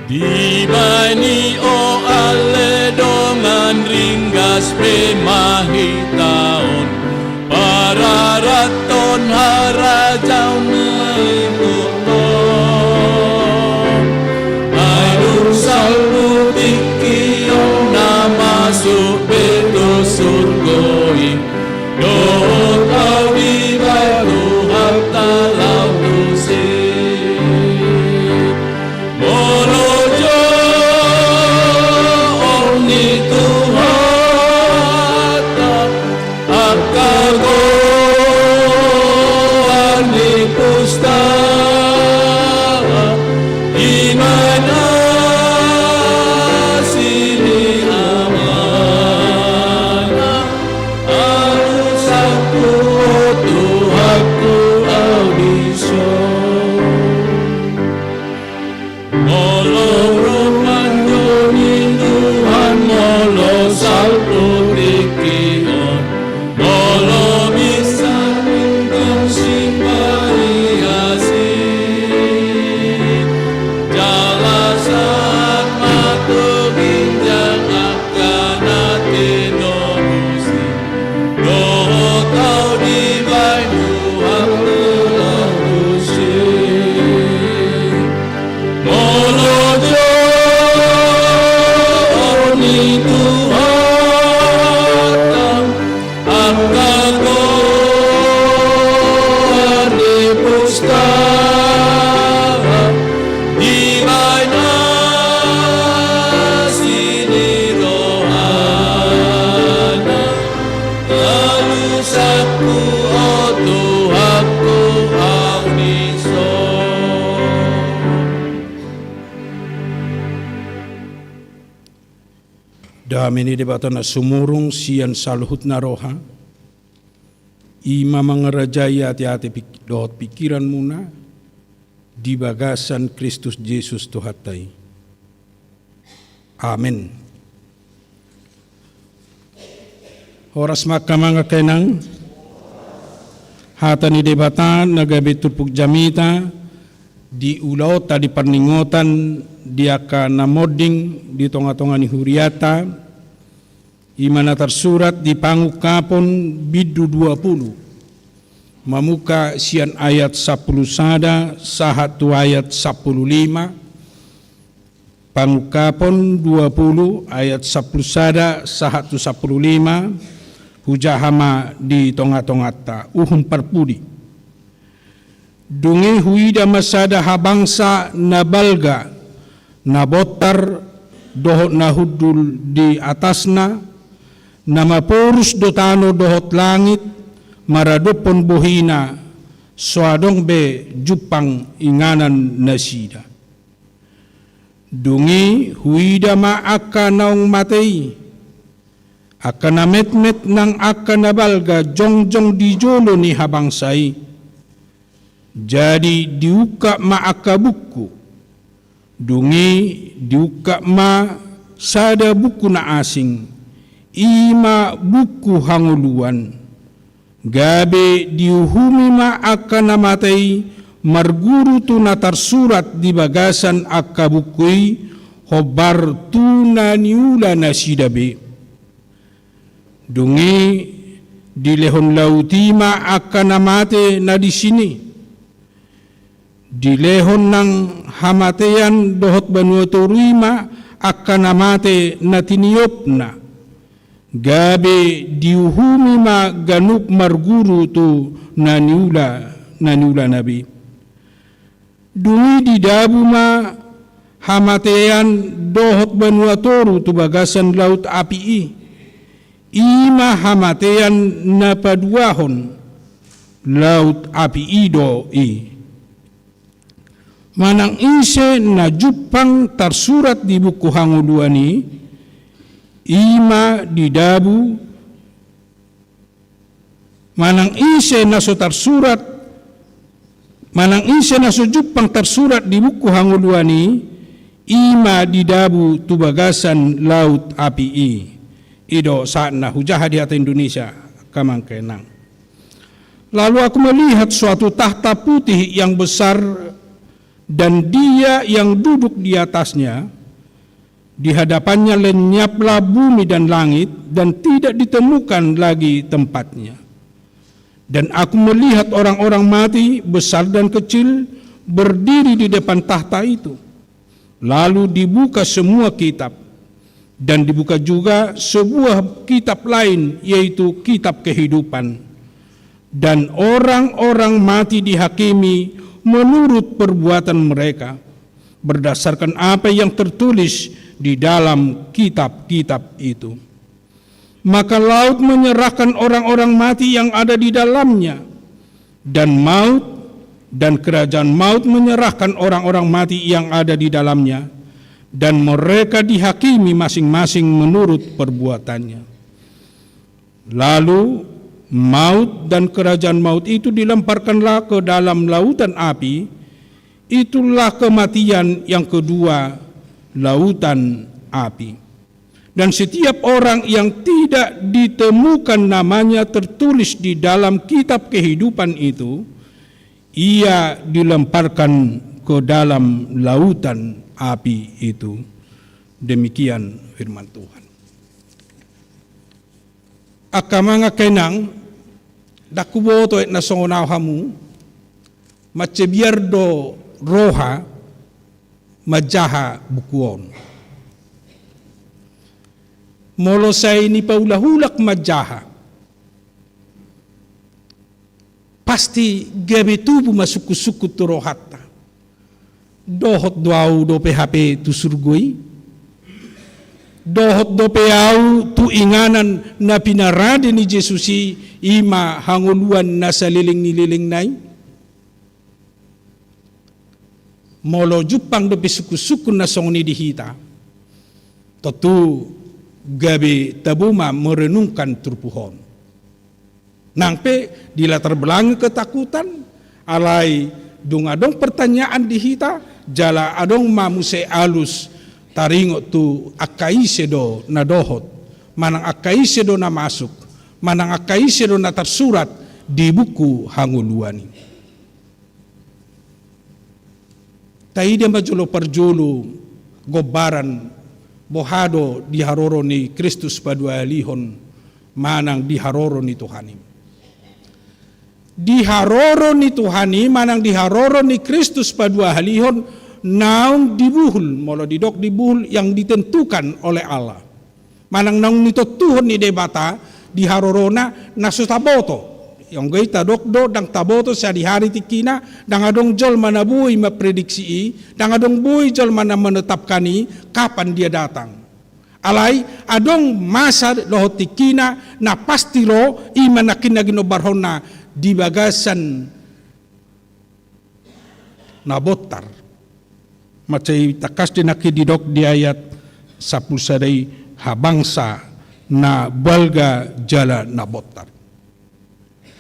Dibaen i, o ale, dongan ringgas pe ma hita on, pararathon harajaon ni Tuhan. Ai dung salpu tingki on na masuk be tu surgo i, dohot au dibahen Tuhanta laho tusi. Molo jouon ni Tuhanta angka goar ni Di baen asi ni rohana, alusakku oto hakko au dison. Dame ni Debata na sumurung sian saluhutna roha, i ma mangarajai ateate pik-, dohot pikiranmuna di bagasan Kristus Jesus Tuhanta i. Amen. Horas ma angka amang, angka inang. Hata ni Debata na gabe turpuk jamita di ulaonta di parningotan di angka na monding di tonga-tonga ni huriata, i ma na tarsurat di Pangungkapon bindu dua pulu, mamungka sian ayat sampulu sada sahat tu ayat sampulu lima. Pangungkapon dua pulu ayat sampulu sada sahat tu sampulu lima, hujaha ma di tonga-tonganta, uhum parpudi. Dung i huida ma sada habangsa na balga, na bontar dohot na hundul di atasna, na maporus do tano dohot langit maradophon bohina, so adong be jumpang inganan nasida. Dung i huida ma angka naung mate i, angka na metmet nang angka na balga jongjong di jolo ni habangsa i. Jadi diungkap ma angka buku. Dung i diungkap ma sada buku na asing, i ma buku hangoluan. Gabe diuhumi ma angka na mate i marguru tu na tarsurat di bagasan angka buku i, hombar tu na niula nasida be. Dung i dilehon laut i ma angka na mate na disi i. Dilehon nang hamatean dohot banua toru i ma angka na mate na tiniopna. Gabe diuhumi ma ganup marguru tu na niula, na niulana be. Dung i didabu ma hamatean dohot banua toru tu bagasan laut api i. I ma hamatean na paduahon, laut api i do i. Manang ise na jumpang tarsurat di buku hangoluan i, i ma didabu. Manang ise na so tarsurat, manang ise na so jumpang tarsurat di buku hangoluan i, i ma didabu tu bagasan laut api i. I do sahatna, hujaha di hata Indonesia, angka amang, angka inang. Lalu aku melihat suatu takhta putih yang besar, dan Dia yang duduk di atasnya. Di hadapannya lenyaplah bumi dan langit, dan tidak ditemukan lagi tempatnya. Dan aku melihat orang-orang mati, besar dan kecil, berdiri di depan takhta itu. Lalu dibuka semua kitab, dan dibuka juga sebuah kitab lain, yaitu kitab kehidupan. Dan orang-orang mati dihakimi menurut perbuatan mereka, berdasarkan apa yang tertulis di dalam kitab-kitab itu. Maka laut menyerahkan orang-orang mati yang ada di dalamnya, dan maut, dan kerajaan maut menyerahkan orang-orang mati yang ada di dalamnya, dan mereka dihakimi masing-masing menurut perbuatannya. Lalu maut dan kerajaan maut itu dilemparkanlah ke dalam lautan api. Itulah kematian yang kedua, lautan api. Dan setiap orang yang tidak ditemukan namanya tertulis di dalam kitab kehidupan itu, ia dilemparkan ke dalam lautan api itu. Demikian firman Tuhan. Angka amang, angka inang, ndang huboto aek na songon ahu hamu, mansai biar do roha manjaha buku on. Molo sai nipaulak-ulak manjaha, pasti gabe tubu ma sungkun-sungkun tu rohanta. Dohot do au dope hape tu surgo i? Dohot dope au tu inganan na pinarade ni Jesus i, i ma hangoluan na saleleng ni lelengna i? Molo jumpang dope sungkun-sungkun na songon i di hita, tontu gabe tabo ma merenungkan turpuk on. Nang pe di latar belakang ketakutan, alai dung adong pertanyaan di hita, jala adong ma muse alus taringot tu angka ise do na dohot, manang angka ise do na masuk, manang angka ise do na tarsurat di buku hangoluan i. Taida ma jolo parjolo gombaran boha do di haroro ni Kristus paduahalihon manang di haroro ni Tuhan i. Di haroro ni Tuhan i manang di haroro ni Kristus paduahalihon naung dibuhul, molo didok dibuhul, yang ditentukan oleh Allah. Manang naung nitontuhon ni Debata di harorona na so taboto. Anggo i tadok do, ndang taboto sadihari tingkina, ndang adong jolma na boi memprediksi i, ndang adong boi jolma na menetapkan i, kapan dia datang. Alai adong masa dohot tingkina na pasti ro, i ma nangkin na ginombarhonna di bagasan na bontar. Mansai tangkas do nangkin didok di ayat sampulu sada i, habangsa na balga jala na bontar.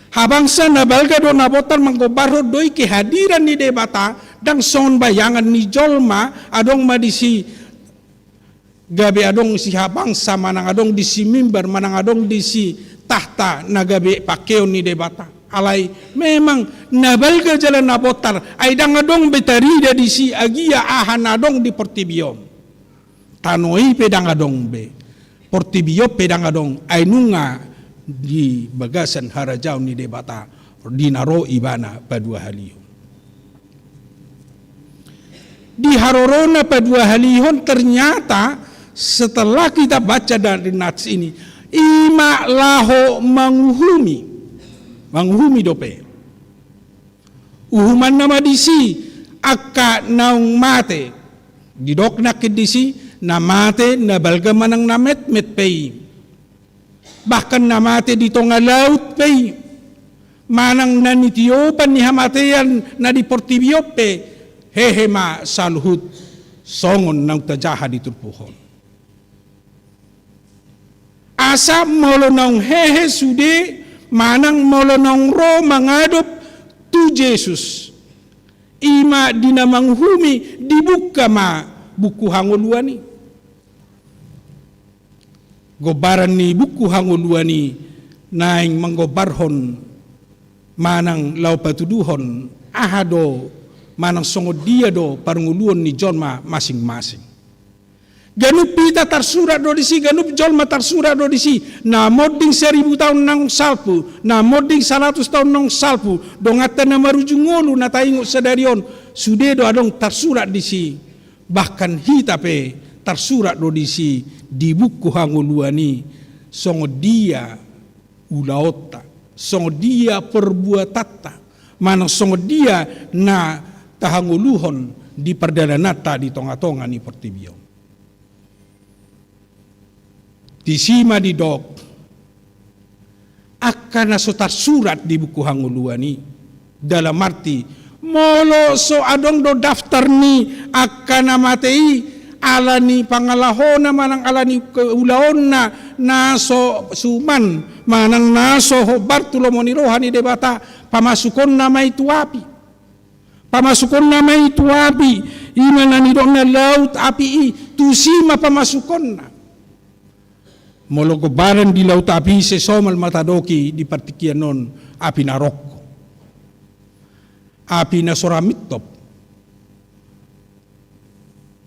Habangsa na balga dohot na bontar manggombarhon do i kehadiran ni Debata, ndang songon bayangan ni jolma, adong ma disi gabe adong disi habangsa, manang adong disi mimbar, manang adong disi tahta na gabe pangkeon ni Debata. Alai memang na balga jala na bontar, ai ndang adong be tarida disi agia aha na adong di portibi on. Tano i pe ndang adong be, portibi on pe ndang adong, ai nunga di bagasan harajaon ni Debata di na ro Ibana paduahalihon. Di harorona paduahalihon, ternyata setelah kita baca dari nats ini, i ma laho manguhumi, manguhumi dope. Uhumanna ma disi angka naung mate. Didok nangkin disi, na mate na balga manang na metmet pe i. Bahkan na mate di tonga laut pe i, manang na nitiopan ni hamatean na di portibi on pe, hehe ma saluhut songon naung tajaha di turpuk on. Asa molo naung hehe sude, manang molo naung ro mangadop tu Jesus, i ma di na manguhumi, dibuka ma buku hangoluan i. Gombaran ni buku hangoluan i naeng manggombarhon manang laho patuduhon aha do manang songon dia do parngoluon ni jolma masing-masing. Ganup hita tarsurat do disi, ganup jolma tarsurat do disi, na monding saribu taon naung salpu, na monding saratus taon naung salpu, donganta na marujung ngolu na taingot sadari on, sude do adong tarsurat disi. Bahkan hita pe tarsurat do disi di buku hangoluan i, songon dia ulaonta, songon dia perbuatanta, manang songon dia na tahangoluhon di pardalananta di tonga-tonga ni portibi on. Disi ma didok, angka na so tarsurat di buku hangoluan i, dalam arti, molo so adong do daftar ni angka na mate i, ala ni pangalahona manang ala ni ulaonna, na so suman, manang na so hombar tu lomo ni roha ni Debata, pamasukonna ma i tu api. Pamasukonna ma i tu api, i ma na nidokna laut api i, tusi ma pamasukonna. Molo gombaran di laut api i, sai somal ma tadok i di partingkian on api na rongko, api na so ra mintop.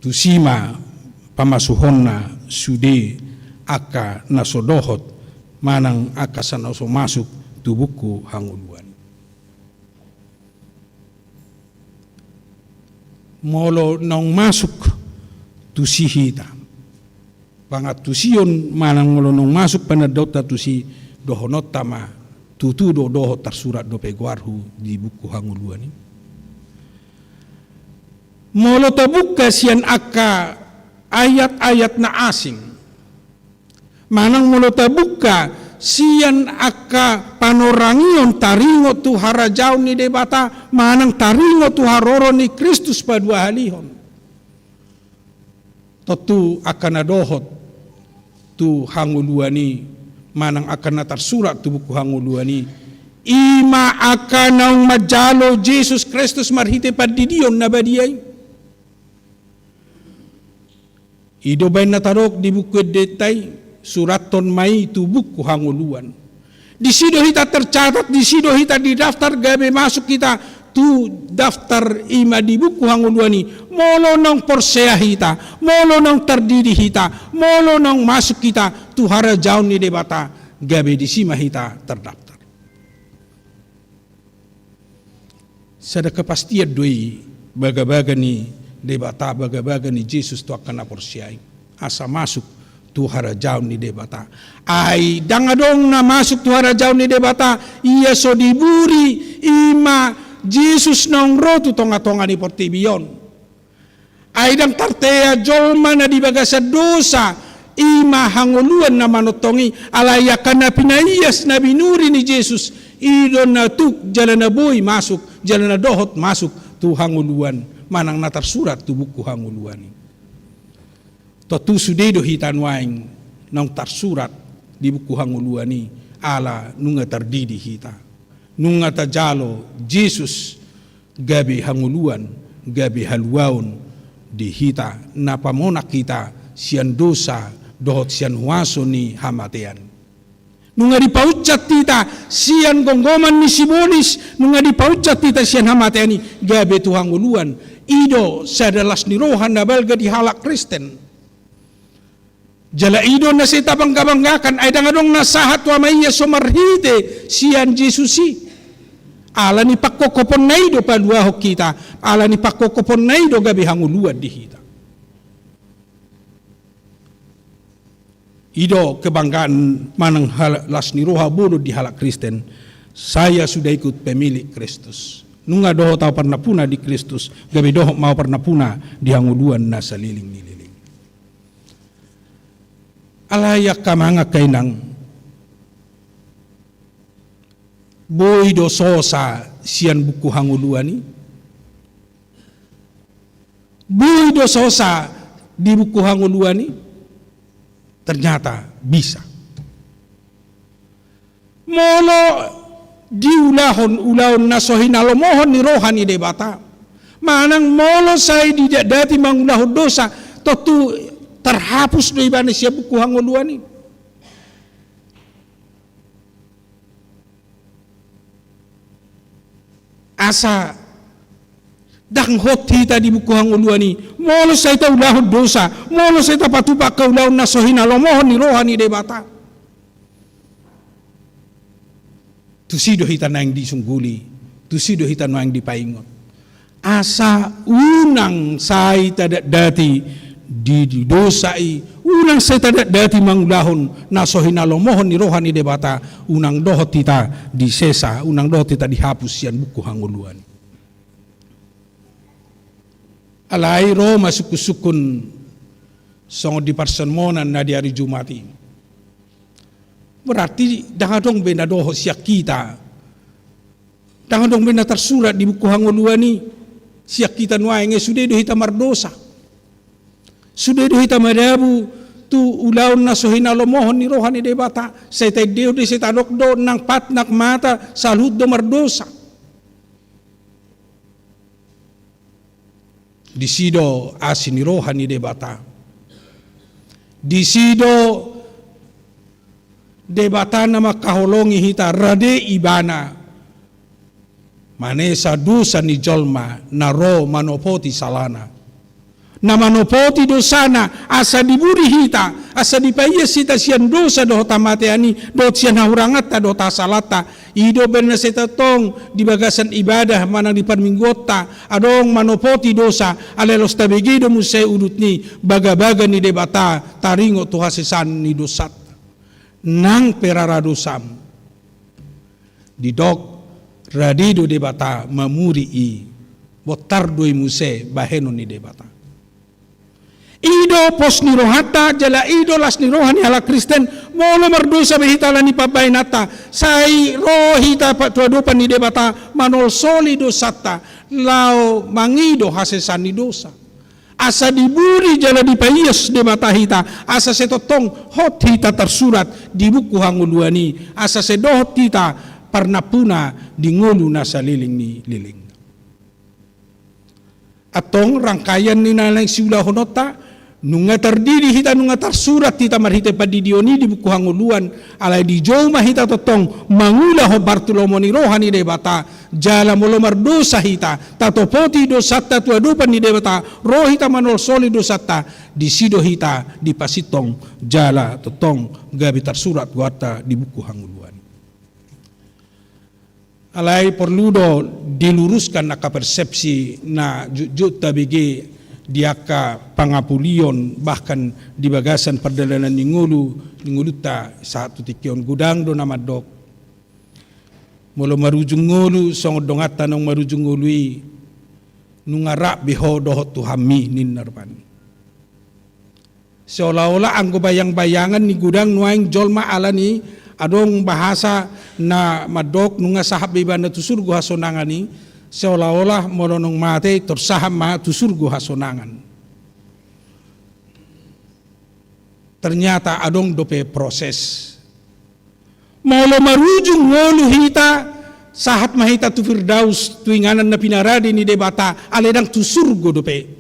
Tusi ma pamasuhonna sude angka na so dohot manang angka na so masuk tu buku hangoluan. Molo naung masuk tusi hita, pangantusion manang molo naung masuk panandaonta tusi, dohononta ma Tutu do dohot tarsurat dope goarhu di buku hangoluan i. Molo tabuka sian angka ayat-ayat na asing, manang molo tabuka sian angka panorangion taringot tu harajaon ni Debata, manang taringot tu haroro ni Kristus paduahalihon. Tontu angka na dohot tu hangoluan i, manang angka na tarsurat tu buku hangoluan i, i ma angka naung manjalo Jesus Kristus marhite pandidion na badia i. I do baen na tadok di buku endenta i, surathon ma i tu buku hangoluan. Disi do hita tercatat, disi do hita didaftar gabe masuk hita tu daftar i ma di buku hangoluan i. Molo naung porsea hita, molo naung tardidi hita, molo naung masuk hita tu harajaon ni Debata, gabe disi ma hita terdaftar. Sada kepastian do i bagabaga ni Debata, bagabaga ni Jesus tu angka na porsea i, asa masuk tu harajaon ni Debata. Ai ndang adong na masuk tu harajaon ni Debata ia so diburi i ma Jesus naung ro tu tongatonga ni portibi on. Ai ndang tartea jolma na di bagasan dosa, i ma hangoluan na manongtong i, alai angka na pinaias na binuri ni Jesus, i do na tuk jala na boi masuk, jala na dohot masuk tu hangoluan, manang na tarsurat tu buku hangoluan i. Tontu sude do hita nuaeng naung tarsurat di buku hangoluan i, ala nunga tardidi hita. Nunga tajalo Jesus gabe hangoluan, gabe haluaon di hita, na pamonang hita sian dosa dohot sian huaso ni hamatean. Nunga dipaunsat hita sian gomgoman ni sibolis, nunga dipaunsat hita sian hamatean i, gabe tu hangoluan. I do sada las ni roha na balga di halak Kristen. Jala i do na sai tabanggabanggakan, ai ndang adong na sahat tu Ama ia so marhite sian Jesus i. Ala ni pangkophoponna i do paluahon hita, ala ni pangkophoponna i do gabe hangoluan di hita. I do kebanggaan manang hal-, las ni roha bolon di halak Kristen. Saya sudah ikut pemilik Kristus. Nunga dohot ahu parnampuna di Kristus, gabe dohot ma ahu parnampuna di hangoluan na saleleng ni leleng. Alai angka amang, angka inang, boi do sosa sian buku hangoluan i? Boi do sosa di buku hangoluan i? Ternyata bisa. Molo diulahon ulaon na so hinalomohon ni roha ni Debata, manang molo sai didatdati mangulahon dosa, tontu tarhapus do ibana sian buku hangoluan i. Asa ndang hot hita di buku hangoluan i, molo sai taulahon dosa, molo sai tapatupa angka ulaon na so hinalomohon ni roha ni Debata. Tusi do hita naeng disungguli, tusi do hita naeng dipaingot. Asa unang sai tadatdati di, di dosa i, unang sai tadatdati mangulahon na so hinalomohon ni roha ni Debata, unang dohot hita disesa, unang dohot hita dihapus sian buku hangoluan. Alai ro ma sungkunsungkun songon di parsermonan na di ari Jumat i. Berarti ndang adong be na dohot sian hita. Ndang adong be na tarsurat di buku hangoluan i sian hita nuaeng, sude do hita mardosa. Sude do hita madabu tu ulaon na so hinalomohon ni roha ni Debata. Sai taendehon do, sai tadok do, nang pat nang mata, saluhut do mardosa. Disi do asi ni roha ni Debata. Disi do Debata na mangkaholongi hita, rade ibana manesa dosa ni jolma na ro manopoti salana. Na manopoti dosana, asa diburi hita, asa dipaias hita sian dosa dohot hamatean i, dohot sian hahuranganta dohot hasalanta. I do umbahen na sai tongtong di bagasan ibadah manang di parmingguonta, adong manopoti dosa, alai laos tabege do muse udut ni bagabaga ni Debata taringot tu hasesaan ni dosanta. Nang pe rara dosam, Didok, rade do Debata mamuri i, bontar do i muse bahenon ni Debata. I do pos ni rohanta, jala i do las ni roha ni halak Kristen. Molo mardosa be hita ala ni pambahenanta, sai ro hita pa-, tu adopan ni Debata, manolsoli dosanta, laho mangido hasesaan ni dosa. Asa diburi jala dipaias Debata hita, asa sai tongtong hot hita tarsurat di buku hangoluan i, asa sai dohot hita parnampuna di ngolu na saleleng ni lelengna. Antong rangkaian ni na naeng siulahononta, nunga tardidi hita, nunga tarsurat hita marhite pandidion i di buku hangoluan, alai dijou ma hita tongtong mangula hombar tu lomo ni roha ni Debata, jala molo mardosa hita, tatopoti dosanta tu adopan ni Debata, ro hita manolsoli dosanta, disi do hita dipasintong, jala tongtong gabe tarsurat goarta di buku hangoluan. Alai porlu do diluruskan angka persepsi na jotjot tabege di angka pangapulion, bahkan di bagasan pardalanan ni ngolu, ni ngolunta sahat tu tingki on. Godang do na mandok, molo marujung ngolu, songon donganta naung marujung ngolu i, nunga rap be ho dohot Tuhanmi, ninna rupani. Seolah-olah anggo bayang-bayangan ni godang nuaeng jolma, ala ni adong bahasa na mandok nunga sahat be ibana tu surgo hasonangan i, seolah-olah molo naung mate tor sahat ma tu surgo hasonangan. Ternyata adong dope proses. Molo marujung ngolu hita, sahat ma hita tu Firdaus, tu inganan na pinarade ni Debata, alai ndang tu surgo dope.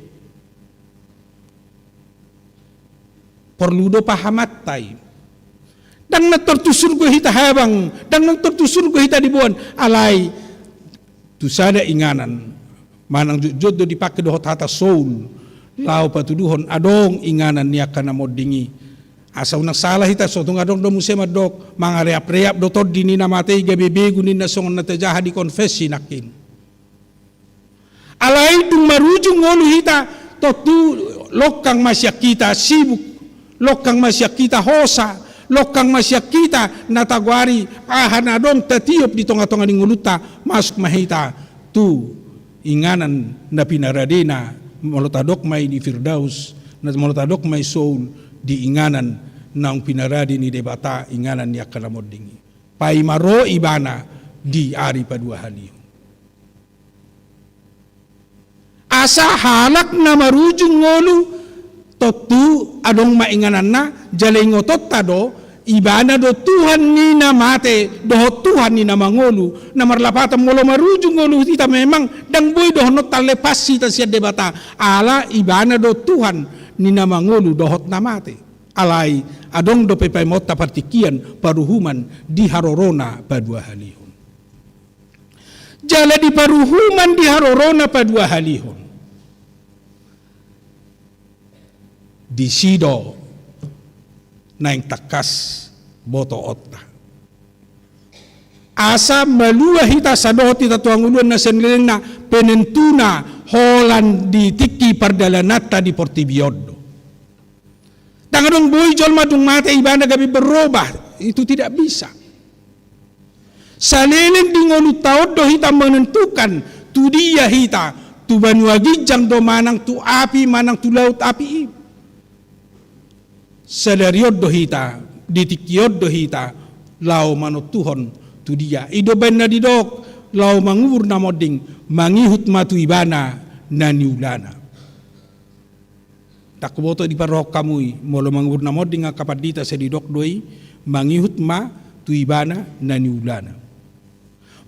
Porlu do pahamanta i. Ndang na tor tu surgo hita habang, ndang na tor tu surgo hita diboan, alai tu sada inganan, manang jotjot do dipangke dohot hata soul, laho patuduhon adong inganan ni angka na monding i. Asa unang sala hita, so tung adong do muse mandok, mangareap-reap do tondi ni na mate i gabe begu ninna, songon na tajaha di konfesi nangkin. Alai dung marujung ngolu hita, tontu longkang ma sian hita sibuk, longkang ma sian hita hosa, longkang ma sian hita na tagoari aha na adong tatiop di tonga-tonga ni ngolunta, masuk ma hita tu inganan na pinaradena, molo tadok ma i di Firdaus, na molo tadok ma i soul, di inganan naung pinarade ni Debata, inganan ni angka na monding i. Paima ro ibana di ari paduahalihon. Asa halak na marujung ngolu, tontu adong ma ingananna, jala ingotonta do, ibana do Tuhan ni na mate dohot Tuhan ni na mangolu. Na marlapatan, molo marujung ngolu hita, memang ndang boi dohononta lepas hita sian Debata, ala ibana do Tuhan ni na mangolu dohot na mate. Alai adong dope paimaonta partingkian, paruhuman di harorona paduahalihon. Jala di paruhuman di harorona paduahalihon, disi do naeng tangkas botoonta. Asa malua hita, asa dohot hita tu hangoluan na salelengna, penentuna holan di tingki pardalananta di portibi on do. Ndang adong boi jolma dung mate ibana gabe berubah, itu tidak bisa. Saleleng di ngolunta on do hita menentukan tu dia hita, tu banua ginjang do manang tu api, manang tu laut api i. Sadari on do hita, di tingki on do hita laho manontuhon tu dia. I do umbahen na didok, laho mangubur na monding, mangihut ma tu ibana na niulana. Ndang huboto diparrohahon hamu i, molo mangubur na monding angka pandita, sai didok do i, mangihut ma tu ibana na niulana.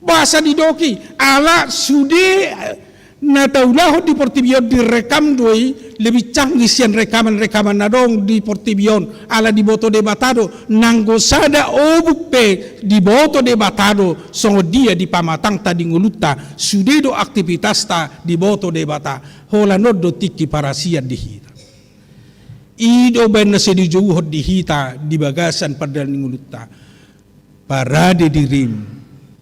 Boasa didok i? Ala sude, eh, na taulahon di portibi on direkam do i, lebih canggih sian rekaman-rekaman na adong di portibi on, ala diboto Debata do, nanggo sada obuk pe diboto Debata do, songon dia di pamatangta, di ngolunta, sude do aktivitasta diboto Debata. Holan on do tingki parasian di hita. I do umbahen na sai dijouhon di hita di bagasan pardalanan ni ngolunta. Parade dirim,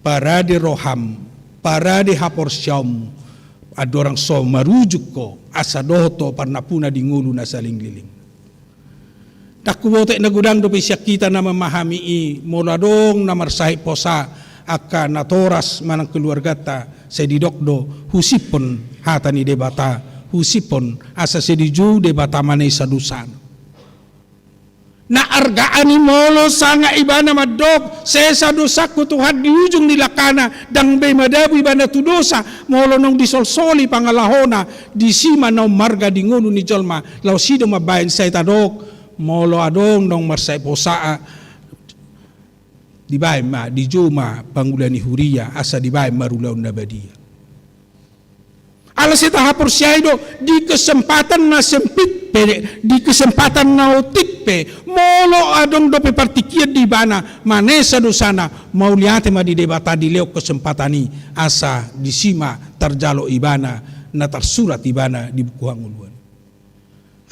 parade roham, parade haporseaonmu, andorang so marujung ho, asa dohot ho parnampuna di ngolu na saleleng. Ndang huboto, na godang dope sian hita na mamahami i, molo adong na marsahit posa, angka natoras manang keluarganta, sai didok do, husiphon hata ni Debata, husiphon asa sai dijou Debata manesa dosana. Na argaan i molo sanga ibana mandok, sesa dosangku Tuhan, di ujung ni langkana, ndang be madabu ibana tu dosa, molo naung disolsoli pangalahona, disi ma na ummarga di ngolu ni jolma, laos i do mambahen. Sai tadok, molo adong naung marsai posa, dibahen ma, dijou ma pangula ni huria, asa dibahen marulaon na badia. Ala sai tahaporseai do, di kesempatan na sempit pe, di kesempatan na otik pe, molo adong dope partingkian di ibana, manesa dosana, mauliate ma di Debata dilehon kesempatan i, asa disi ma tarjalo ibana na tarsurat ibana di buku hangoluan.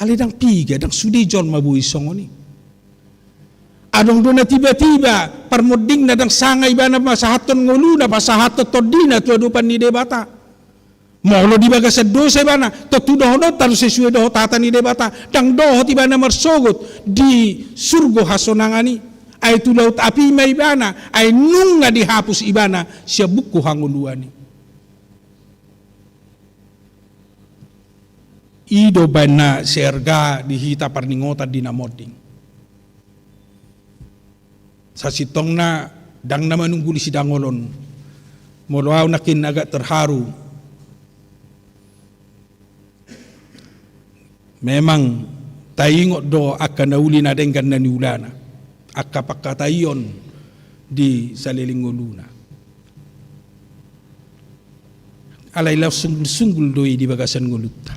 Alai ndang piga, ndang sude jolma boi songon i. Adong do na tiba-tiba parmondingna, ndang sanga ibana pasahathon ngoluna, pasahathon tondina tu adopan ni Debata. Molo di bagasan dosa ibana, tontu dohononta do sesuai dohot hata ni Debata, ndang dohot ibana marsogot di surgo hasonangan i. Ai tu laut api ma ibana, ai nunga dihapus ibana sian buku hangoluan i. I do baen na searga di hita parningotan di na monding. Sasintongna ndang na manungguli sidangol on. Molo au nangkin agak terharu. Memang taingot do angka na uli na denggan na niulana. Angka pangkataion di saleleng ngoluna. Alai laos sunggul-sunggul do i di bagasan ngolunta.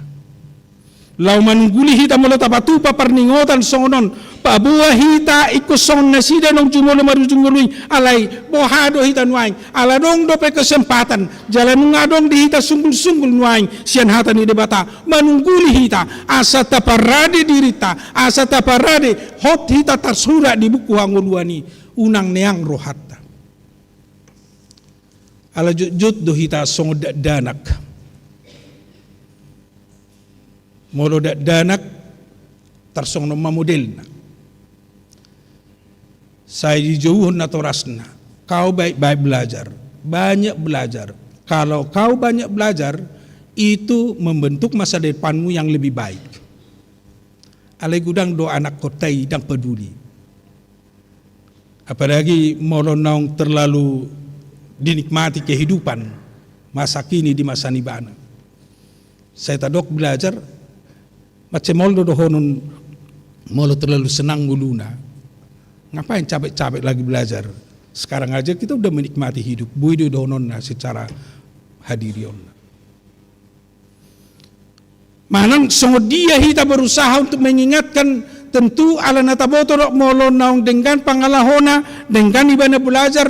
Laho manungguli hita molo tapatupa parningotan songon on, paboa hita ingkon songon nasida naung jumolo marujung ngolu i, alai boha do hita nuaeng, ala adong dope kesempatan, jala nunga adong di hita sunggul-sunggul nuaeng sian hata ni Debata, manungguli hita, asa taparade dirinta, asa taparade, hot hita tarsurat di buku hangoluan i, unang neang rohanta. Ala jotjot do hita songon dakdanak. Molo dakdanak, tarsongon on ma modelna. Sai dijouhon natorasna. Kau baik-baik belajar, banyak belajar. Kalau kau banyak belajar, itu membentuk masa depanmu yang lebih baik. Alai godang do anakkonta i ndang peduli. Apalagi molo naung terlalu dinikmati kehidupan masa kini di masa ni ibana. Sai tadok belajar, mansai molo do dohonon molo terlalu senang ngoluna. Ngapain capek-capek lagi belajar? Sekarang aja kita udah menikmati hidup. Boi do dohononna secara hadirion. Manang songon dia hita berusaha untuk mengingatkan, tentu ala na taboto do molo naung denggan pangalahona, denggan ibana belajar,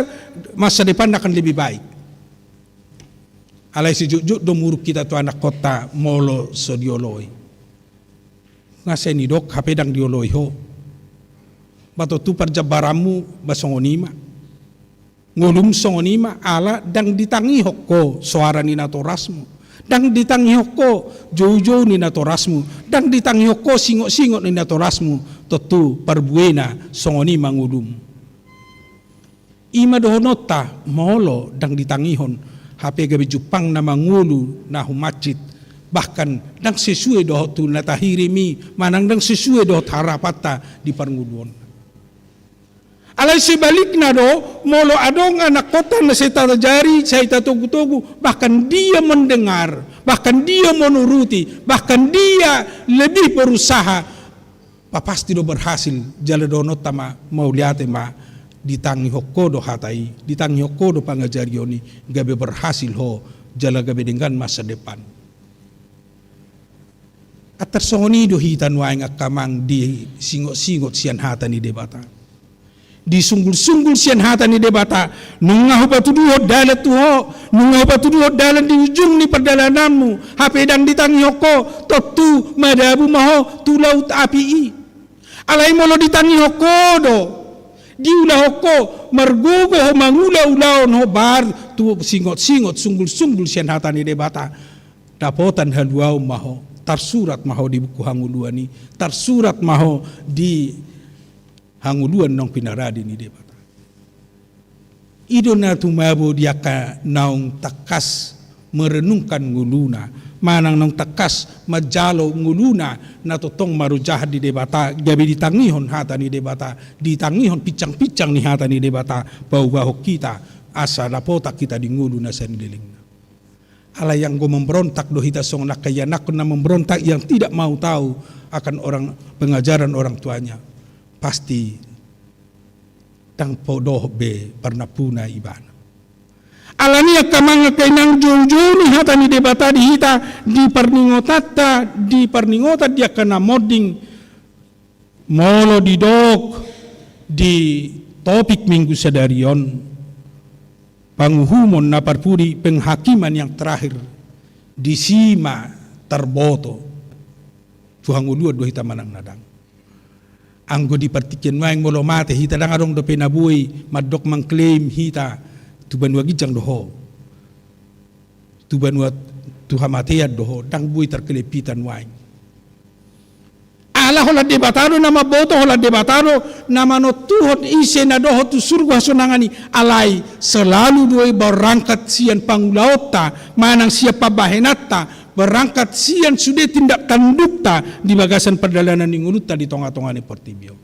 masa depanna akan lebih baik. Alai sijotjot do muruk hita tu anakkonta molo so dioloi. Nga sai nidok hape ndang dioloi ho. Ba tontu parjambaranmu ba songon i ma. Ngolum songon i ma ala ndang ditangihon ho soara ni natorasmu. Ndang ditangihon ho joujou ni natorasmu. Ndang ditangihon ho singot-singot ni natorasmu. Tontu parbuena songon i ma ngolum. I ma dohononta molo ndang ditangihon, hape gabe jumpang na mangolu na humancit, bahkan ndang sesuai dohot tu na tahirim i, manang ndang sesuai dohot harapanta di parngoluon. Alai sebalikna do, molo adong anakkonta na sai taajari, sai tatogu-togu, bahkan dia mendengar, bahkan dia menuruti, bahkan dia lebih berusaha, ba pasti do berhasil, jala dohononta ma, mauliate ma, ditangihon ho do hata i, ditangihon ho do pangajarion i, gabe berhasil ho, jala gabe denggan masa depan. Antar songon i do hita nuaeng angka amang disingot-singot sian hata ni Debata. Disunggul-sunggul sian hata ni Debata, nunga hupatuduhon dalan tu ho, nunga hupatuduhon dalan di ujung ni pardalananmu, hape ndang ditangihon ho, tontu madabu ma ho tu laut api i. Alai molo ditangihon ho do, diulahon ho, margogo ho mangula ulaon hombar tu singot-singot sunggul-sunggul sian hata ni Debata, dapotan haluaon ma ho, tarsurat ma ho di buku hangoluan i, tarsurat ma ho di hangoluan naung pinarade ni Debata. I do na tumabo di angka naung tangkas merenungkan ngoluna, manang naung tangkas manjalo ngoluna na tongtong marojahan di Debata, gabe ditangihon hata ni Debata, ditangihon pinsang-pinsang ni hata ni Debata, paubahon hita, asa dapotan hita di ngolu na saleleng. Alai anggo memberontak do hita songon angka ianakhon na memberontak, yang tidak mau tahu akan orang, pengajaran orang tuanya, pasti ndang po dohot be parnampuna ibana. Alani i angka amang angka inang, joujou ni hata ni Debata di hita, di parningotanta, di parningotan di angka na monding, molo didok di topik minggu sadari on, panguhumon na parpudi, penghakiman yang terakhir, disi ma tarboto tu hangoluan do hita manang na ndang. Anggo di partingkian nuaeng, molo mate hita, ndang adong dope na boi mandok, mangklaim hita tu banua ginjang do ho, tu banua, tu hamatean do ho, ndang boi tarklaim hita nuaeng. Ala holan Debata do na mamboto, holan Debata do na manontuhon ise na dohot tu surgo hasonangan i. Alai selalu do i berangkat sian pangulaonta manang sian pambahenanta, berangkat sian sude tindak tandukta di bagasan pardalanan ni ngolunta di tonga-tonga ni portibi on.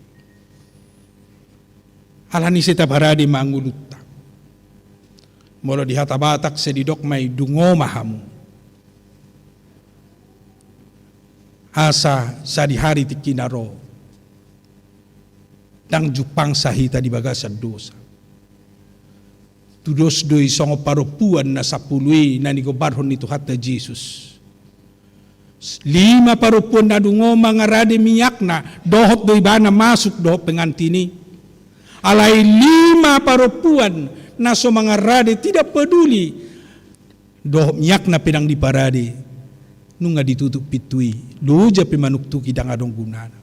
Alani i sai taparade ma ngolunta. Molo di hata Batak sai didok ma i, dungo ma hamu, asa sadihari tingkina ro. Ndang jumpangsa hita di bagasan dosa. Tudos do i songon parompuan na sampulu i na nigombarhon ni Tuhanta Jesus. Lima parompuan na dungo mangarade miakna, dohot do ibana masuk dohot pengantin i. Alai lima parompuan na so mangarade, tidak peduli dohot miakna pe ndang diparade, nunga ditutup pintu i, loja pe manuktuki ndang adong gunana.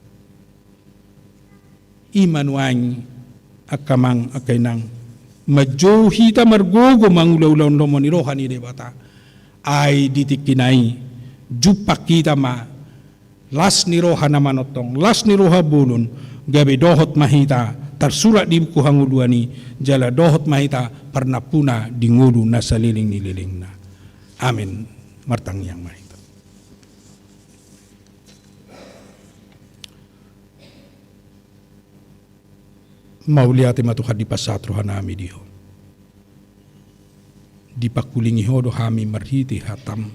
I ma nuaeng angka amang angka inang, manjou hita margogo mangula-ulaon lomo ni roha ni Debata. Ai di tingkina i jumpang hita ma las ni roha na manongtong, las ni roha bolon, gabe dohot ma hita tarsurat di buku hangoluan i, jala dohot ma hita parnampuna di ngolu na saleleng ni lelengna. Amen. Martangiang ma hita. Mauliate ma Tuhan, dipasahat rohanami di Ho. Dipangkulingi Ho do hami marhite hataM.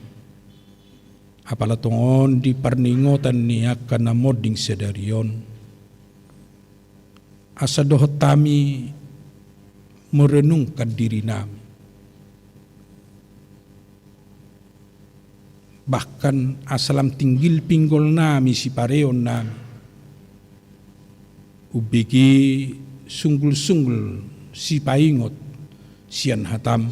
Apala tongon di parningotan ni angka na monding sadari on, asa dohot hami merenungkan dirinami. Bahkan asa lam tinggil pinggolnami, sipareonnami, umbege sunggul-sunggul sipaingot sian hataM,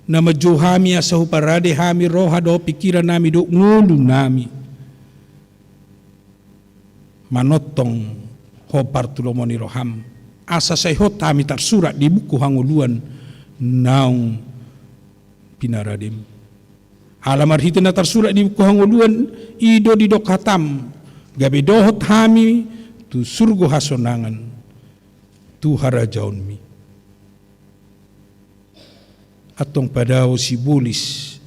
na manjou hami asa huparade hami roha dohot pingkirannami dohot ngolunami manongtong hombar tu lomo ni rohaM, asa sai hot hami tarsurat di buku hangoluan naung pinaradeM. Ala marhite na tarsurat di buku hangoluan i do didok hataM, gabe dohot hami tu surgo hasonangan, tu harajaonMi. Antong padao sibolis,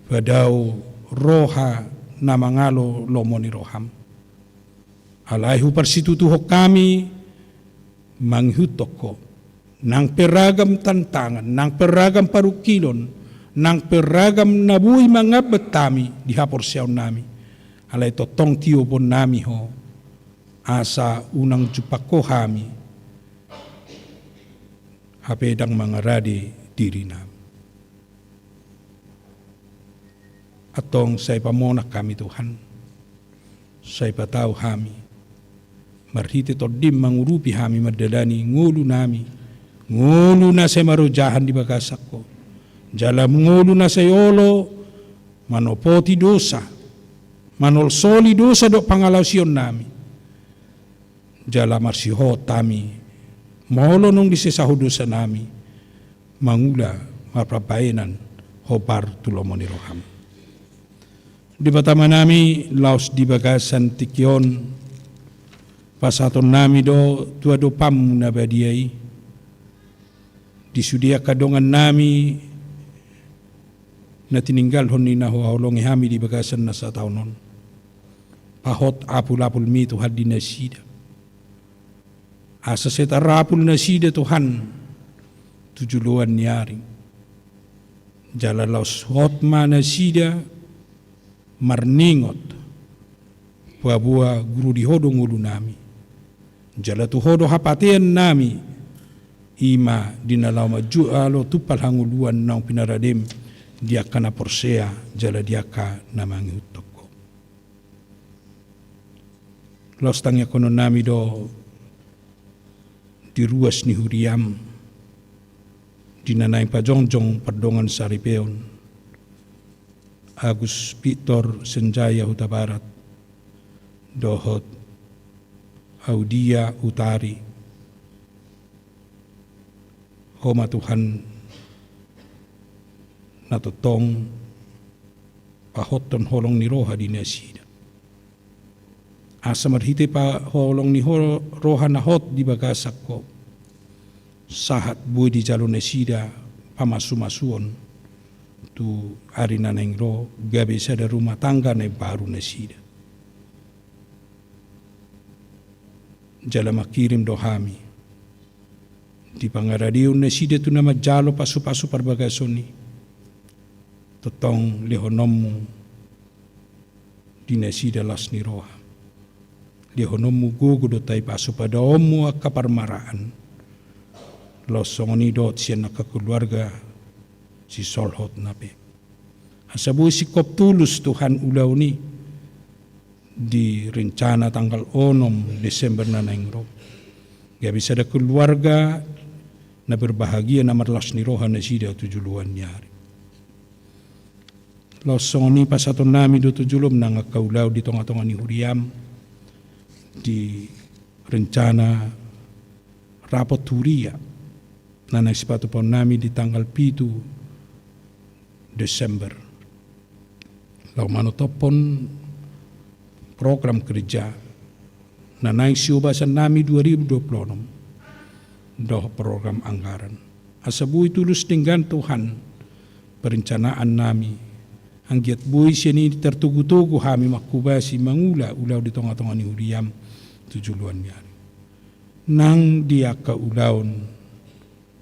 padao roha na mangalo lomo ni rohaM. Alai huparsitutuhon hami mangihuthon Ho nang pe ragam tantangan, nang pe ragam parungkilon, nang pe ragam na boi mangambat hami di haporseaonnami. Alai tongtong tioponnami Ho, asa unang jumpang Ho hami hape ndang mangarade dirinami. Antong sai pamonang hami Tuhan, sai patau hami, marhite TondiM mangurupi hami mandalani ngolunami, ngolu na sai marojahan di bagasan Ho, jala ngolu na sai olo manopoti dosa, manolsoli dosa dohot pangalaosionnami. Jala marsihol hami, molo naung disesahon dosanami, mangula marpambahenan hombar tu lomo ni rohaM. Debata Amanami, laos di bagasan tingki on pasahatonnami do tu adopanMu na badia i Di sude angka dongannami na tininggalhon ni na huhaholongi hami di bagasan na sataon on, pahot apulapulmi Tuhan di nasida, asa sai tarapul nasida Tuhan tu joloan ni ari. Jala laos hot ma nasida marningot, paboa guru di Ho do ngolunami, jala tu Ho do hapateannami, i ma di na laho manjalo tumpal hangoluan naung pinaradem di angka na porsea jala di angka na mangihuthon Ho. Laos tangiangkononnami do di ruas ni huriaM, di na naeng pajongjong pardongan saripeon, Agus Victor Senjaya Hutabarat dohot Audia Utari. Ho ma Tuhan na tongtong pahothon holong ni roha di nasida, asa marhite pa-, holong ni ho-, roha na hot di bagasan Ho, sahat boi dijalo nasida pamasumasuon tu ari na naeng ro, gabe sada rumah tangga na imbaru nasida. Jala mangkirim do hami di pangaradeon nasida tu na manjalo pasupasu parbagason i, tongtong lehononmu di nasida las ni roha, lehononmu gogo dohot ai pasupadaonmu angka parmaraan, laos songon i dohot sian angka keluarga sisolhotna pe, asa boi singkop tulus Tuhan ulaon i di rencana tanggal onom Desember na naeng ro, gabe sada keluarga na berbahagia na marlas ni roha nasida tu joloan ni ari. Laos songon i pasahatonnami do tu joloM nang angka ulaon di tongatonga ni huriaM, di rencana rapot huria na naeng sipatupaonnami di tanggal pitu Desember, laho manotophon program kerja na naeng siobasannami dua ribu dua puluh onom dohot program anggaran. Asa boi tulus denggan Tuhan perencanaannami, anggiat boi sian i tartogutogu hami manghobasi mangula ulaon di tongatonga ni huriaM tu joloan ni ari. Nang di angka ulaon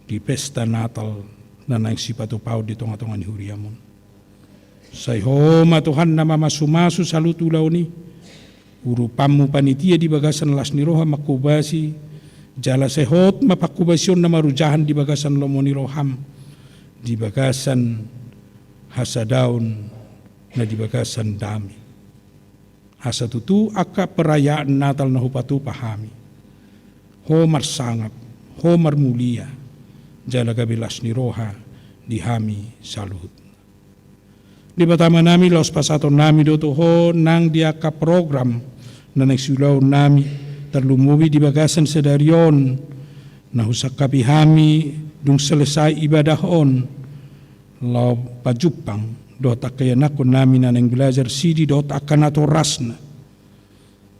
di pesta Natal na naeng sipatupaon di tongatonga ni huriaM on, sai Ho ma Tuhan na mamasumasu saluhut ulaon i. UrupanMu panitia di bagasan las ni roha manghobasi, jala sai hot ma panghobasion na marujahan di bagasan lomo ni rohaM, di bagasan hasadaon na di bagasan dame. Asa tutu angka perayaan Natal na hupatupa hami, Ho marsangap, Ho marmulia, jala gabe las ni roha di hami saluhutna. Debata Amanami, laos pasahatonnami do tu Ho nang di angka program na naeng siulaonnami, tarlumobi di bagasan sadari on na husangkapi hami dung selesai ibadah on, laho pajumpang dohot angka ianakkonnami na naeng belajar sidi dohot angka natorasna.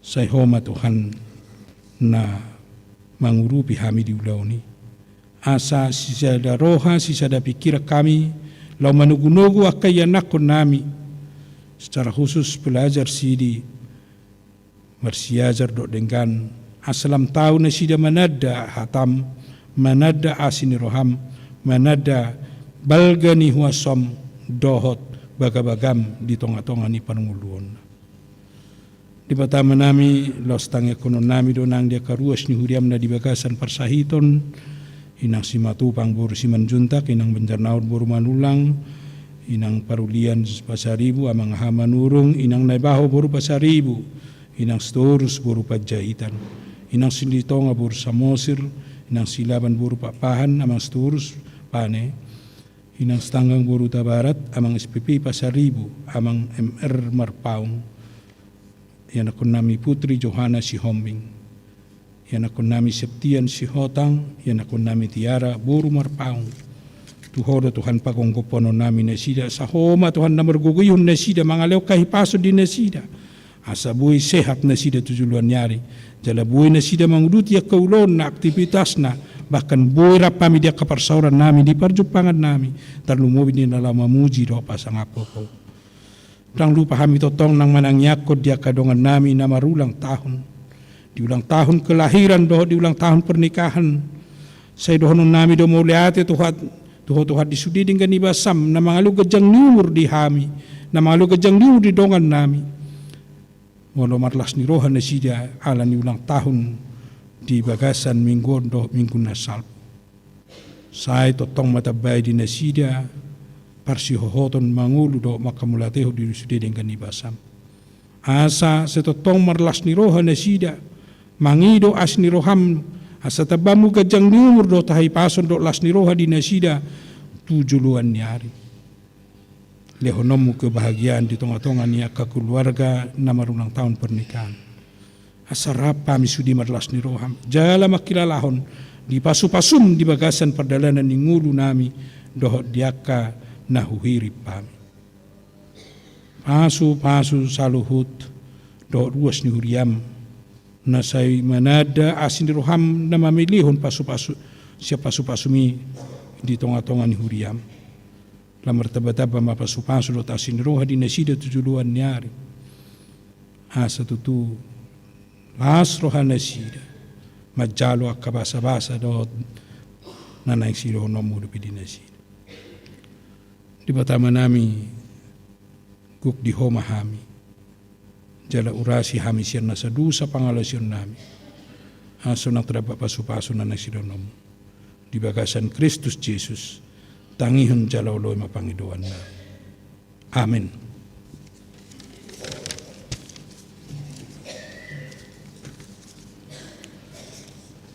Sai Ho ma Tuhan na mangurupi hami di ulaon i, asa sisada roha sisada pingkiran hami laho manogunogu angka ianakkonnami, secara khusus belajar sidi marsiajar dohot denggan, asa lam tahu nasida mananda hataM, mananda asi ni rohaM, mananda balga ni huasoM dohot bagabagaM di tongatonga ni parngoluonna. Debata Amanami, laos tangiangkononnami do nang di angka ruas ni huriaM na di bagasan parsahiton, Inang Simatupang boru Simanjuntak, Inang Banjarnaon boru Manullang, Inang Parulian Pasaribu, Amang Aha Manurung, Inang Naibaho boru Pasaribu, Inang Sitorus boru Panjaitan, Inang Silitonga boru Samosir, Inang Silaban boru Pakpahan, Amang Sitorus Pane, Inang Sitanggang boru Hutabarat, Amang S P P Pasaribu, Amang M R Marpaung, ianakkonnami Putri Johana Sihombing, ianakkonnami Septian Sihotang, ianakkonnami Tiara boru Marpaung. Tu Ho do Tuhan pagonggomhononnami nasida, asa Ho ma Tuhan na margogoihon nasida, mangalehon hahipason di nasida, asa boi sehat nasida tu joloan ni ari, jala boi nasida manguduti angka ulaonna, aktivitasna, Bahkan boi rap hami di angka parsaoran nami, di parjumpangan nami, tarlumobi di na laho mamuji dohot pasangaphon Ho. Ndang lupa hami tongtong nang manangiangkon di angka dongan nami na marulang tahun, di ulang tahun kelahiran dohot di ulang tahun pernikahan. Sai dohonon nami do mauliate tu Ho, tu Ho Tuhan, di sude denggan ni basam na mangalehon ganjang ni umur di hami, na mangalehon ganjang ni umur di dongan nami. Molo marlas ni roha nasida ala ni ulang tahun di bagasan minggu on dohot minggu na salpu, sai tongtong ma tambai di nasida parsihohoton mangolu dohot manghamauliatehon di sude denggan ni basam. Asa sai tongtong marlas ni roha nasida, mangido asi ni roham, asa tambahonmu ganjang ni umur dohot hahipason dohot las ni roha di nasida tu joloan ni ari. Lehononmu kebahagiaan di tongatonga ni angka keluarga na marulang tahun pernikahan. Asa rap hami sude marlas ni roha jala mangkilalahon di pasupasum di bagasan pardalanan ni ngolu nami dohot di angka na huhirim hami. Pasupasu saluhut dohot ruas ni huriam, na sai mananda asi ni roham na mamelehon pasupasu, sian pasupasumi di tongatonga ni huriam. Laho martambatamba ma pasupasu dohot asi ni roha di nasida tu joloan ni ari. Asa tutu las roha nasida manjalo angka basabasa dohot na naeng silehononmu dope di nasida. Debata Amanami, gok di Ho ma hami. Jala urasi hami sian nasa dosa pangalaosionnami, asa unang tardampak pasupasu na naeng silehononmu. Di bagasan Kristus Jesus, tangihon jala oloi ma pangidoannami. Amen.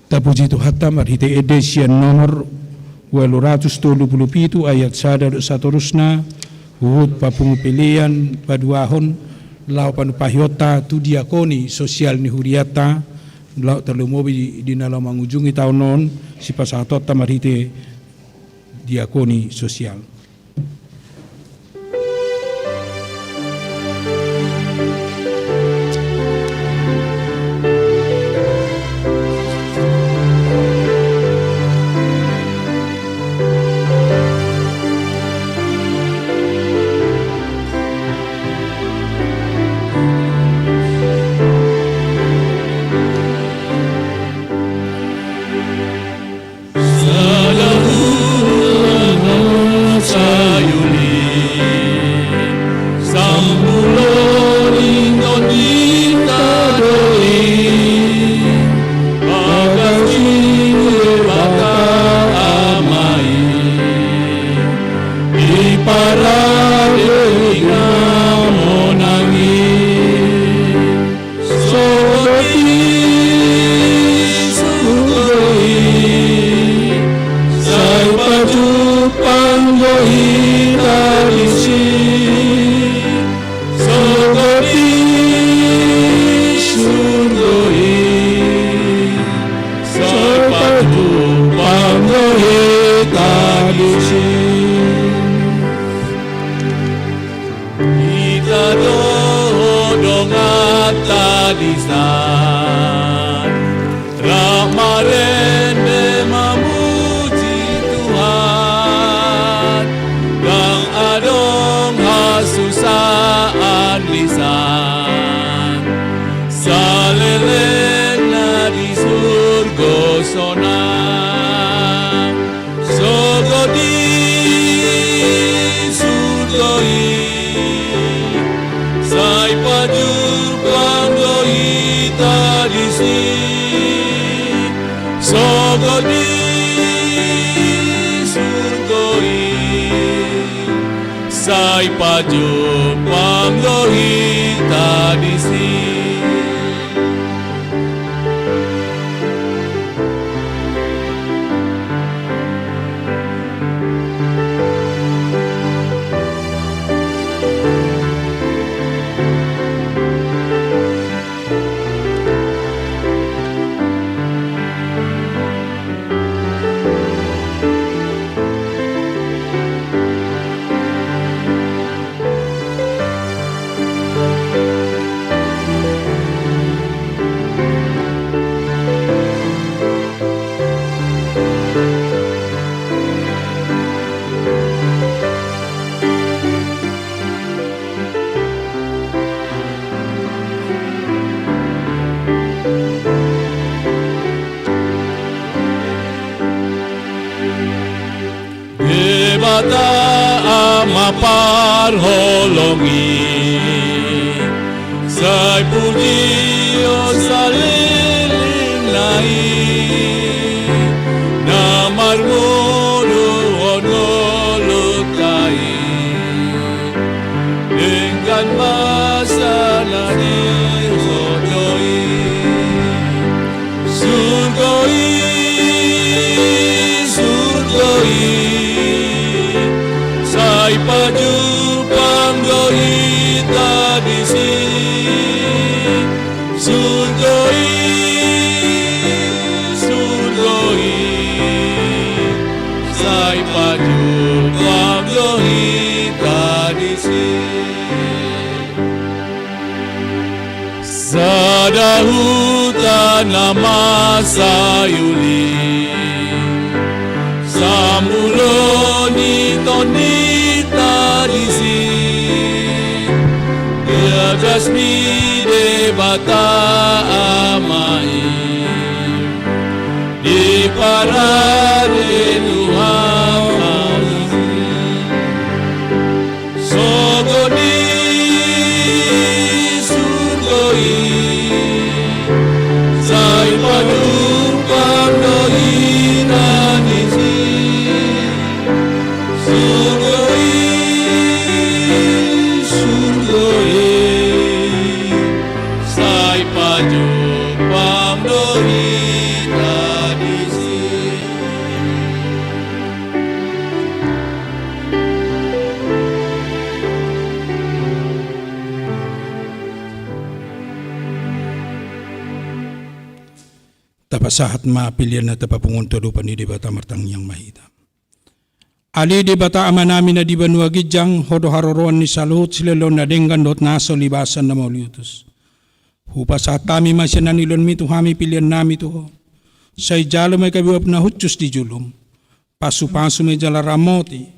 Tapuji Tuhanta marhite ende sian nomor ualu ratus tolu pulu pitu ayat sada dohot satorusna, huhut papungu pelean paduahon laho panumpahionta tu diakoni sosial ni hurianta, laho tarlumobi di, di na laho mangujungi taon on, sipasahatonta marhite diakoni sosial. Sada huhut na sayuri, sambulo ni tondinta do i, bagas ni Debata Ama i, diparade di na monang i. Sogot i surgo i, sai pajumpang do hita disi. Sogot i surgo i, sai pajumpang do hita disi. Hita dohot donganta di san, rap marende mamuji Tuhan. Ndang adong hasusaan di san, saleleng na di surgo sonang. Sogot i surgo i, sai pajumpang do hita disi. Sogot i surgo i, sai pajumpang do hita disi. Debata Ama parholong i, sai pujihon saleleng na i, na marngoluhon ngolunta i denggan basa na dihot do i. Surgo i, surgo i, sai pajumpang do hita disi. Surgo i, surgo i, sai pajumpang do hita disi. Sada huta na masa i uli, samulon i tondinta disi, di bagas ni Debata Ama i, diparade Tuhan Ama i. Sogot ni surgo i, sai pajumpang do hita disi. Surgo i, surgo i, sai pajumpang do hita disi. Tapasahat ma pelean na tapapungu tu adopan ni Debata. Martangiang ma hita. Ale Debata Amanami na di banua ginjang, Ho do haroroan ni saluhut silehonlehon na denggan dohot nasa ulibasan na mauliutus. Hupasahat hami ma sian hangoluanmi tu hami peleannami tu Ho. Sai jalo ma i gabe uap na hushus di jolom. Pasupasu ma i jala ramoti,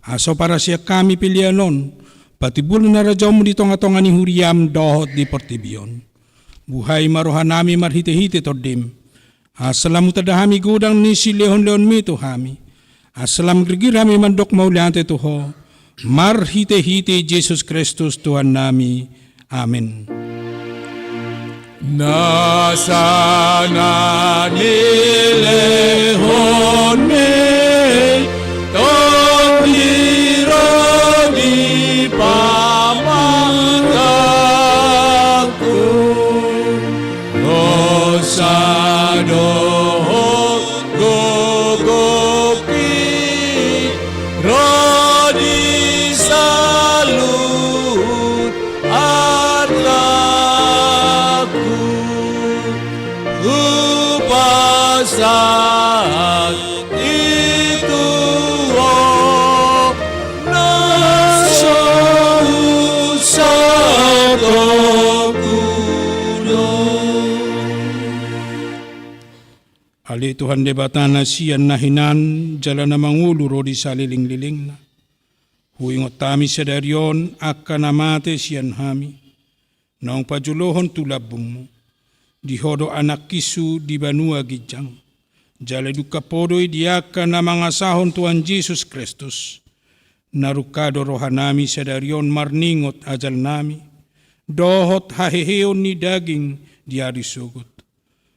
asa huparhaseang hami pelean on, patimbulhon harajaonmu di tongatonga ni huriam dohot di portibi on. Buhai ma rohanami marhitehite Tondim, asa lam hutanda hami godang ni silehonlehonmi tu hami, asa lam girgir hami mandok mauliate tu Ho, marhitehite Jesus Kristus Tuhannami. Amen. Nasa na nilehonmi, Tondi ro di pamatangku, dosa dohot gogompi ro di saluhut artangku, hupasahat i tu Ho, na so husatongku do. Ale Tuhan Debata na sian na hinan jala na mangolu ro di salelenglelengna, huingot hami sadari on angka na mate sian hami, naung pajolohon tu lambungmu. Di Ho do anakkinsu di banua ginjang, jala diungkap Ho do i di angka na mangasahon Tuhan Jesus Kristus. Na rungka do rohanami sadari on marningot ajalnami dohot haheheon ni daging di ari sogot.